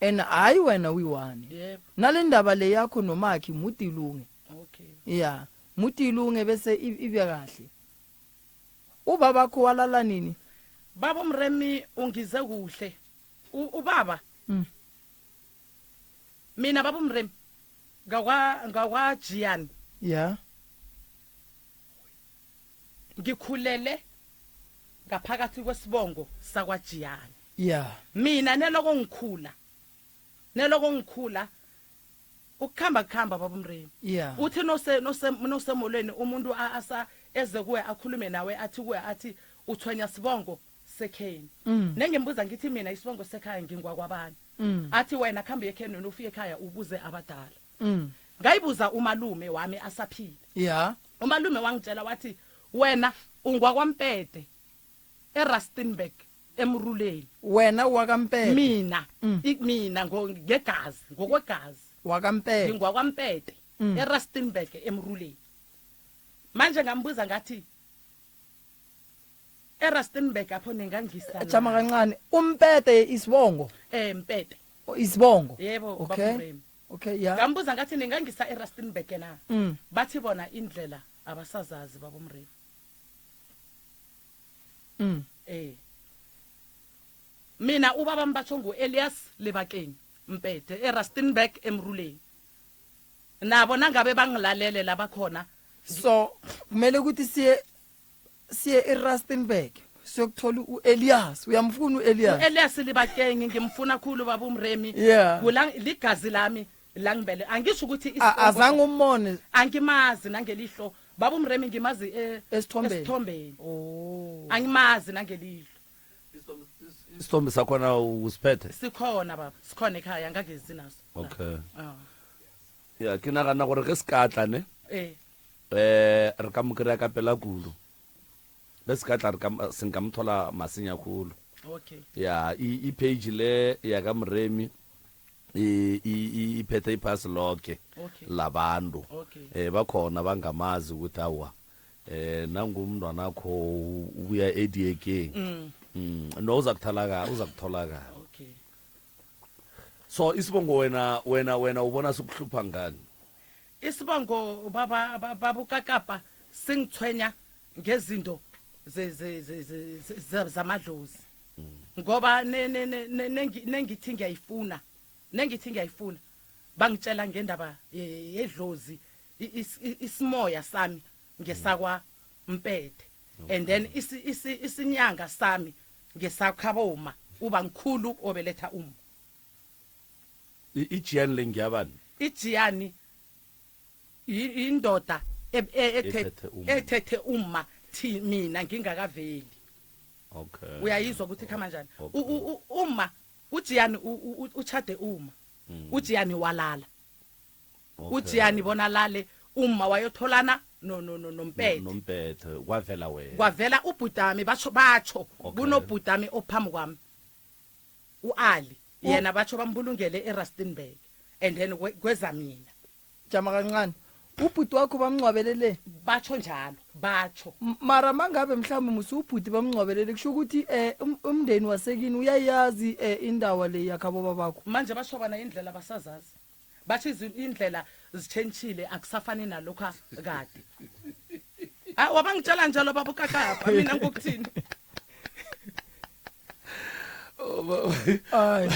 and hayi wena uyi-one. Nale ndaba le yakho nomakhi, muthi ilunge. Ya, muthi ilunge bese ibe kahle. Ubabakho walala nini? Baba umremi, ungize kuhle. Ubaba mina, baba umremi, ngakwa Jian. Ngikhulele ngaphakathi kwesibongo sakwaJiyani. Mina neloko ngikhula ukukhamba kukhamba, baba umremi. Uthi nose nose nosemolweni umuntu asa eze kuwe, akhulume nawe, athi kuwe, athi uthwenya sibongo sekheni. Nengimbuza ngithi mina isibongo sekhaya ngingwakwabani, athi wena khambe ekheni, wena ufike ekhaya ubuze abadala. Ngayibuza umalume wami asaphila. Umalume wangitshela wathi wena ungwakwampete eRustenburg, emruleni. Wena wakampete? Mina. Mina ngegazi, ngokwegazi. Wakampete. Ngingwakwampete eRustenburg, emruleni. Manje ngambuza ngathi eRustenburg apho ningangisa? Jama kancane, umpete isibongo? Eh, mpete. Isibongo. Yebo. Okay. Okay, ya. Ngambuza ngathi ningangisa eRustenburg na? Bathi bona indlela abasazazi, babomremi. Mina ubaba mbatsho ngu-Elias Lebakeng Mpethe, eRustenburg, emruleni. Nabo nangabe bangilalele labakhona. So kumele ukuthi siye eRustenburg siyokuthola uElias. Uyamfuna uElias? U-Elias Lebakeng ngimfuna khulu, baba umremi. Ligazi lami langibele, angisho ukuthi Azange umbone? Angimazi nangelihlo, baba umremi, ngimazi Esithombeni. Esithombeni. Oh. Angimazi nangelihlo. Isithombe sakhona usiphethe? Sikhona baba, sikhona ekhaya, ngangezi naso. Okay. Ah. Ya, ke nagana gore ge se ka tla ne, re ka mo kry-a ka pela kudu. Ge se ka tla, re ka se nka mo thola masenya khulu. Ya, i-page le ya ka moremi iphethe iphasi lonke labantu. Bakhona bangamazi ukuthi awa, nangumntwanakho ubuya ediekeng. No, uza kutholakala, uza kutholakala. So isibongo wena ubona sikuhlupha ngani? Isibongo, baba, babukakapa, singithwenya ngezinto zamadlozi, ngoba nengithi ngiyayifuna, bangitshela ngendaba yedlozi, isimoya sami ngesakwa mpethe, and then isinyanga sami ngesakhaboma uba ngikhulu obeletha uma. Ijiyani le ngiyabani? Ijiyani indoda Ethethe umma. Ethethe umma thi mina ngingakaveli. Uyayizwa ukuthi ikhamba njani? Okay. Uma ujiyani uchade uma ujiyani walala. Ujiyani bona lale, uma wayotholana no no no nompethe. Nompethe, kwavela wena. Kwavela ubhutami, batsho. Kunobhutami ophambi kwami, uAli, yena batsho bambulungele eRustenburg, and then kweza mina. Jama kancane, ubhuti wakho bamncwabelele? Batsho njalo, batsho. Mara mangabe mhlawumbe musi ubhuti bamncwabelele, kusho ukuthi umndeni wasekini uyayazi indawo le yakhabo babakho. Manje basho bona indlela basazazi, batsho indlela zitshentshile, akusafani nalokhu kade. Ah, wabangitshela njalo, baba ukakapa, mina ngokuthini? Ay.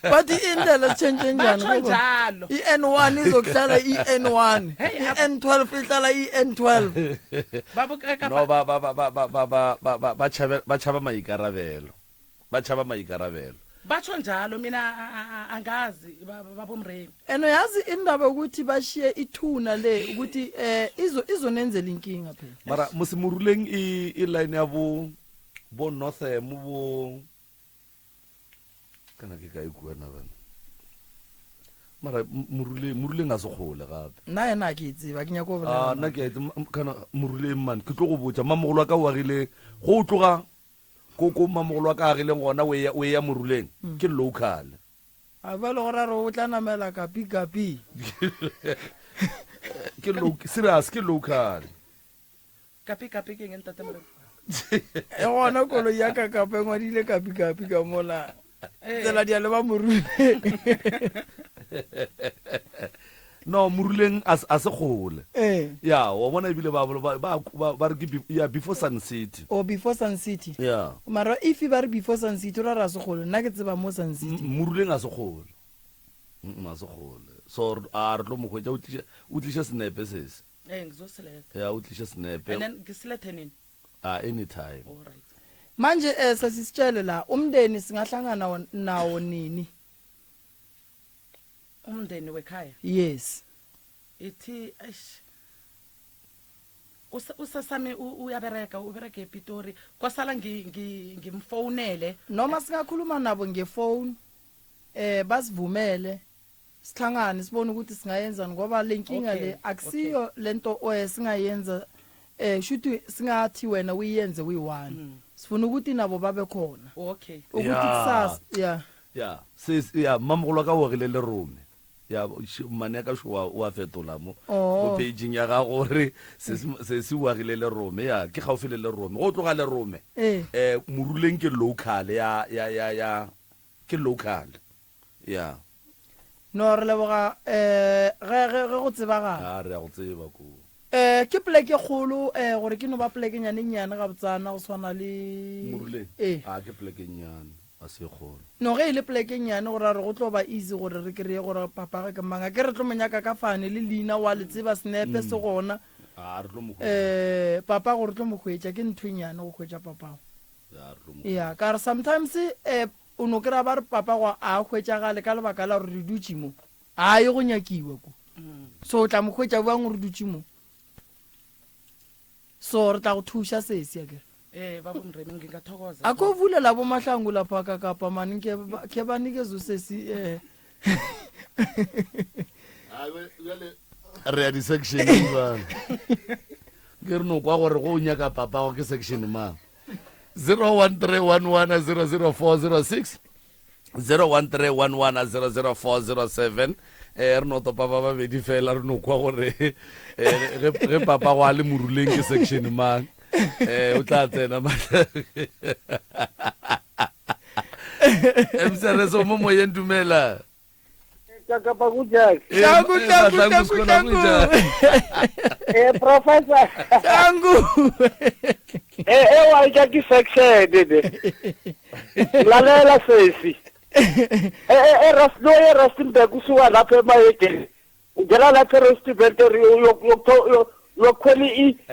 Bathi indlela zitshentshe njani Batsho ngoba njalo. i-N1 izokuhlala i-N1, Hey, i-N12 ihlala i-N12. Babo ka No, ba ba ba ba ba ba ba ba ba ba tšhabe ba tšhaba maikarabelo. Ba tšhaba maikarabelo. Batsho njalo mina angazi babomremi. And uyazi indaba ukuthi bashiye ithuna le ukuthi eh izo izonenzela inkinga phela. Mara mosemoruleng e e line ya bo bo Northam bo kana ke kae kua na bana. Mara moruleng moruleng a se kgole gape. Nna yena a ke e tseba ke nyako go Ah, bolela. nna ke a itse kana moruleng man ke tlo go botša mamogolo wa ka o agile go o tloga ko ko mamogolo wa ka agileng gona o ya o ya moruleng ke local. A ba le gore a re o tla namela kapi kapi. Ke low serious ke local. Kapi kapi ke eng ntate Moremi? E gona koloi ya ka kapa e ngwadile kapi kapi ka mola. Tsela di a leba moruleng. No moruleng a se- a se kgole. Eh. Ya wa bona ebile ba ba ba ba re ke ya before Sun City. O before Sun City. Ya. Mara if ba re before Sun City o ra ra se kgole nna ke tseba mo Sun City. Moruleng a se kgole. A se kgole. So a re tlo mo hwetša o tliša o tliša senepe sese. Eh ngizosiletha. Ya o tliša senepe. And then ngisilethe nini? Ah anytime. All right. Manje eh sasisitshele la umndeni singahlangana nawo nini? Umndeni wekhaya. Yes. Ithi eish. Usasami uyabereka ubereke ePitori kwasala ngimfonele Noma singakhuluma nabo ngefone eh basivumele sihlangane sibone ukuthi singayenzani ngoba le nkinga Okay, le akusiyo lento oye singayenza eh shuthi singathi wena uyenze uyi-one. Sifuna ukuthi nabo babe khona. Okay. Ukuthi Yeah. kusasa yeah. Ya se ya mamogolo wa ka o agile le rome. Ya mmane ya ka sho wa fetola mo Oh. mo pageng ya gago gore se se se o agile le rome ya ke gaufi le le rome go tloga le rome. Eh. Eh moruleng ke local ya ya ya ya ke local. Ya. No re leboga eh ge ge ge go tsebagala. A re ya go tseba ko. Eh ke pleke e kgolo eh gore ke no ba pleke nyane nyane ga botsana go tshwana le Moruleng. Eh. A ke pleke nyane a se kgolo. No ge e le pleke nyane gore a re go tlo ba easy gore re kry-e gore papa ge ke mang a ke re tlo mo nyaka ka fane le leina wa le tseba senepe se gona. A re tlo mo hwetša. Eh papa gore tlo mo hwetša ke ntho e nyane go hwetša papa. Ya re tlo mo. Ya ka re sometimes eh o no kry-a ba re papa go a hwetšagale ka lebaka la gore re dutše mo. A ye go nyakiwa ko. So o tla mo hwetša bjang gore dutše mo. So re tla go thuša sesi akere. Eh babomremi ngingathokoza. Akho vulela bomahlangu lapha kakapa mani ke banikeze usesi eh Re ya di-section bana. Ke re no kwa gore go o nyaka papa go ke section mang. 0131100406 0131100407 eh re no topa ba babedi fela re no kwa gore eh ge ge papa go a le moruleng ke section mang eh o tla tsena MCRS o mo moyeng dumela. Kapa kunjani? Eh, Hlangu, eh, hlangu, Mahlangu, hlangu, sikhona hlangu. kunjani? Eh professor. Hlangu. Eh eh wa ke section de. Lalela sesi. Eh eh eh Ras no e Rustenburg usuka lapha emayegeni. Ungena lapha eRustenburg uyokhwela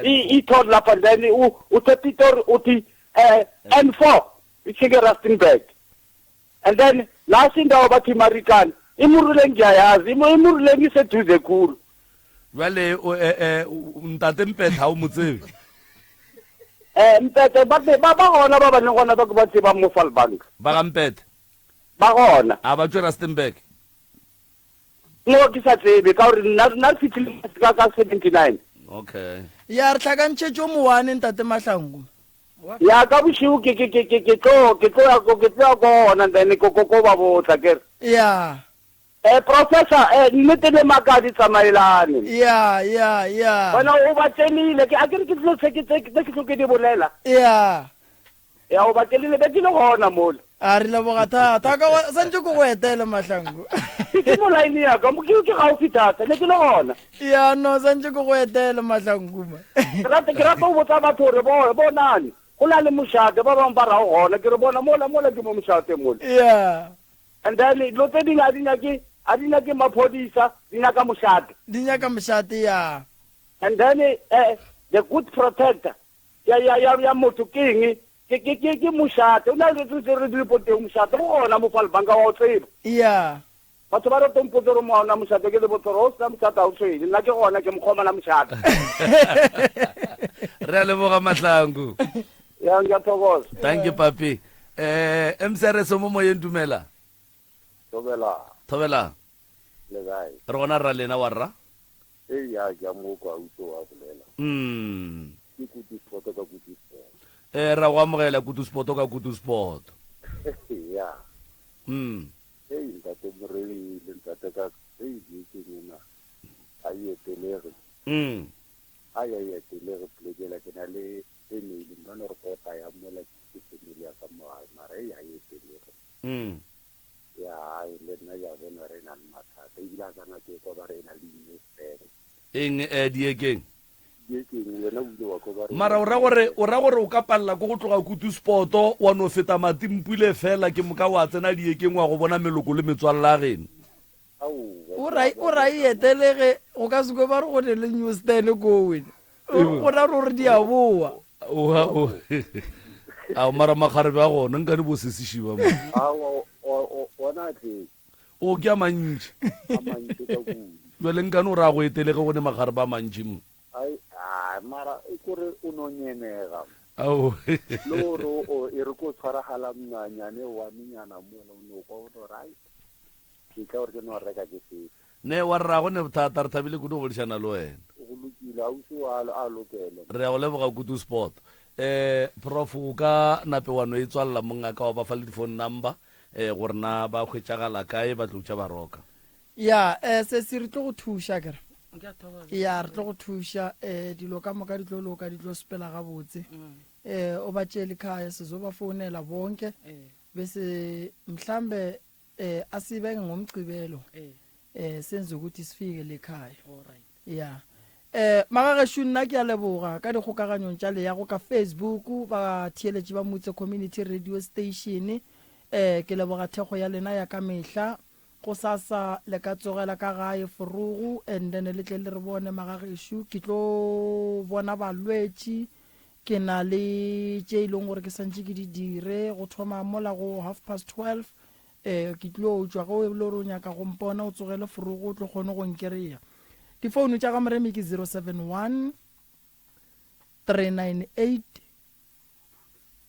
i-toll lapha then uthatha itori uthi eh N4 ithike Rustenburg. And then last indawo bathi Marikana. Imuruleng ngiyayazi, Imuruleng iseduze khulu. Jwale o eh eh ntate Mpetha ha o mo tsebe? Eh Mpethe ba ba ba gona ba ba leng gona ba ke ba tsebang mo Falbank. Ba ga Mpethe? Ba gona. A ba tswe Rustenburg? No ke sa tsebe ka gore nna nna re fihlile ka ka 79. Okay. Ya re tlhakantšhetše o mowane ntate Mahlangu. Ya ka bosigo ke ke ke ke ke tlo ke tlo ya ko ke tlo ya ko ona then ko ko ko ba botsa ke re. Ya. Eh professor eh nnete le maka di tsamaelane. Ya ya ya. Wena o ba tsenile ke a ke re ke tlo se ke tse ke tlo ke di bolela. Ya. Ya o ba tsenile be ke le gona mola. A re leboga thata ka wa santse ke go etele Mahlangu. Ke mo line ya ka mo ke ke gaufi thata ne ke le gona. Ya no santse ke go etele Mahlangu ma. Ke rata ke rata go botsa batho gore bo bonane. Go na le mošate, ba bangwe ba ra o gona, ke re bona mola, mola ke mo mošate mola. Yeah. And then dilo tse dingwe a di nyake, a di nyake maphodisa, di nyaka mošate. Di nyaka mošate, ya. And then eh, the good protector ya, ya, ya, ya motho ke eng? Ke, ke, ke, ke mošate. O na le dilo tse re di reporteng mošate, go gona mo Vaalbank wa o tseba. Yeah. Batho ba rata mpotsa gore mo ona mošate ke le botsa gore o sena mošate ga o tshwenye nna ke gona ke mokgomana mošate. Re a leboga Mahlangu. Ya nka thokoza. Thank you papi. Eh MCRS mo moyeng dumela. Thobela. Thobela. Le kae? Re gona rra lena wa rra. Ee ya ke a mo kwa utlwe wa bolela. Mm. Ke kutu sport ka kutu sport. Eh ra go amogela kutu sport ka kutu sport. Ya. Mm. Hei ntate Moremi le ntate ka hei bekeng ena ga e etelege. Mm. A ya e etelege poleke ela ke na le family nka no re kota ya mola ke family ya ka mo gae mara hei ga e etelege. Mm. Ya ai le nna ya bona re na le mathata ebile a kana ke kwa ba re na le newspaper. Eng eh diekeng? Diekeng Mara o ra gore o ra gore o ka palela ko go tloga kutu spoto wa no feta matimpule fela ke moka wa tsena diekeng wa go bona meloko le metswalle ya geno. O ra o ra e etelege go ka se kwe ba re go ne le new stand ko wena. Go ra gore di a boa. Oa o a mara makgarebe a gona nkane bo sesišiba mo. Awa ona a tletse. O ke a mantši. A mantši ka kudu. Bjale nkane o ra go etele ge go ne magarebe a mantši mo? Ai, ai, mara e kore o no nyenega. Ao. Le gore o e re ko tshwaragala mnyanyane wa menyana mola o no kwa o no re ai ke tla gore ke no reka ke fete. Ne wa rra go ne bothata re thabile kudu go boledišana le wena. Go lokile ausi wa a lokele. Re a go leboga kudu sport. Eh prof o ka nape wa no e tswalela mongaka wa ba fa le di phone number eh gore na ba hwetšagala kae ba tlo tša ba roka. Ya eh sesi re tlo go thuša akere. Ke a thokoza. Ya re tlo go thuša eh dilo ka moka di tlo loka di tlo sepela gabotse. Eh o ba tšele khaya sizoba founela bonke bese mhlambe eh asibeke ngomgcibelo eh senze ukuthi sifike lekhaya. Alright. Ya eh magagesho nna ke a leboga ka dikgokaganyong tša leyago ka Facebook ba theeletši ba Motse Community Radio Station eh ke leboga thekgo ya lena ya ka mehla go sasa le ka tsogela ka gae forogo and then le tle le re bone magagesho ke tlo bona balwetši ke na le tše e leng gore ke santše ke di dire go thoma mola go 12:30 eh ke tlo tšwa ge o le gore o nyaka go mpona o tsogele forogo o tlo kgone go nkereya difounu tša ga moremi ke 071 398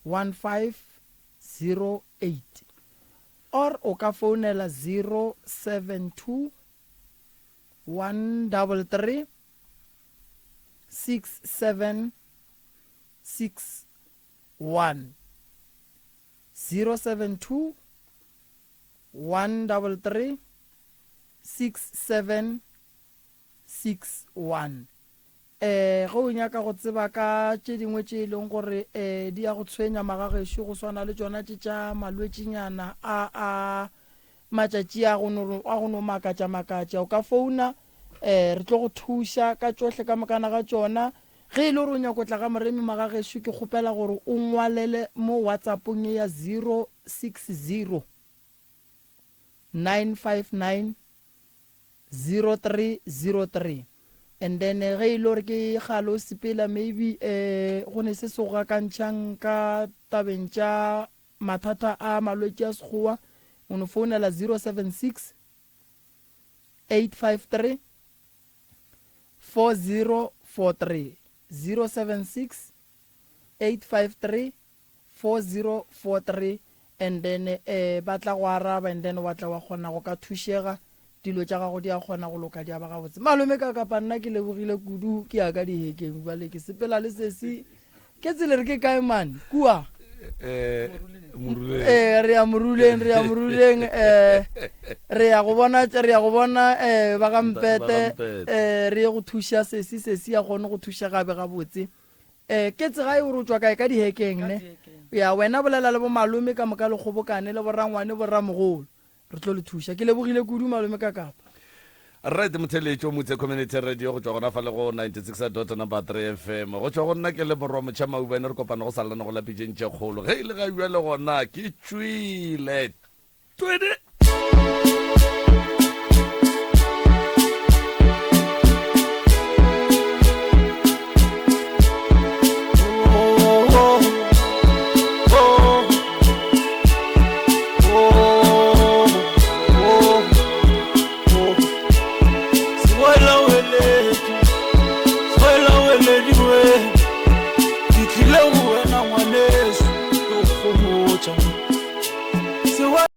1508 or o ka founela 072 133 6761 072 133 6761 Eh ge o nyaka go tseba ka tše dingwe tše e leng gore eh di ya go tshwenya magagešo go swana le tšona tše tša malwetšinyana a a matšatši a go no a go no makatša makatša o ka founa eh re tlo go thuša ka tšohle ka mokana ga tšona Ge e le gore o nyaka go tla ga Moremi Magagešo, ke kgopela gore o ngwalele mo WhatsAppong ye ya 060 959 0303. And then ge e le gore ke kgale o sepela maybe eh go ne se se go gakantšhang ka tabeng tša mathata a malwetši a sekgowa, o no founela 076 853 4043 076 853 4043 and then eh ba tla go araba and then wa tla wa kgona go ka thušega dilo tša gago di a kgona go loka di a ba gabotse malome ka kapa nna ke lebogile kudu ke ya ka dihekeng bjale ke sepela le sesi Ke tsele re ke kae mane kua? Eh, moruleng. Eh, re ya moruleng, re ya moruleng. Eh, re ya go bona, re ya go bona eh ba ga Mpete. Eh, re ye go thuša sesi, sesi ya kgone go thuša gabe gabotse. Eh, ke tse gae o re o tšwa kae ka dihekeng ne? Ya wena bolela le bo malome ka moka le kgobokane le borangwane borramogolo. Re tlo le thuša. Ke lebogile kudu malome ka kapa. Right, motheletši o Motse Community Radio go tšwa gona fa le go 96 dot number 3 FM. Go tšwa go nna ke le morwa motšha Maubane re kopana go salana go lapitšeng tše kgolo. Ge e le ga bjale gona ke tšwile. Twede.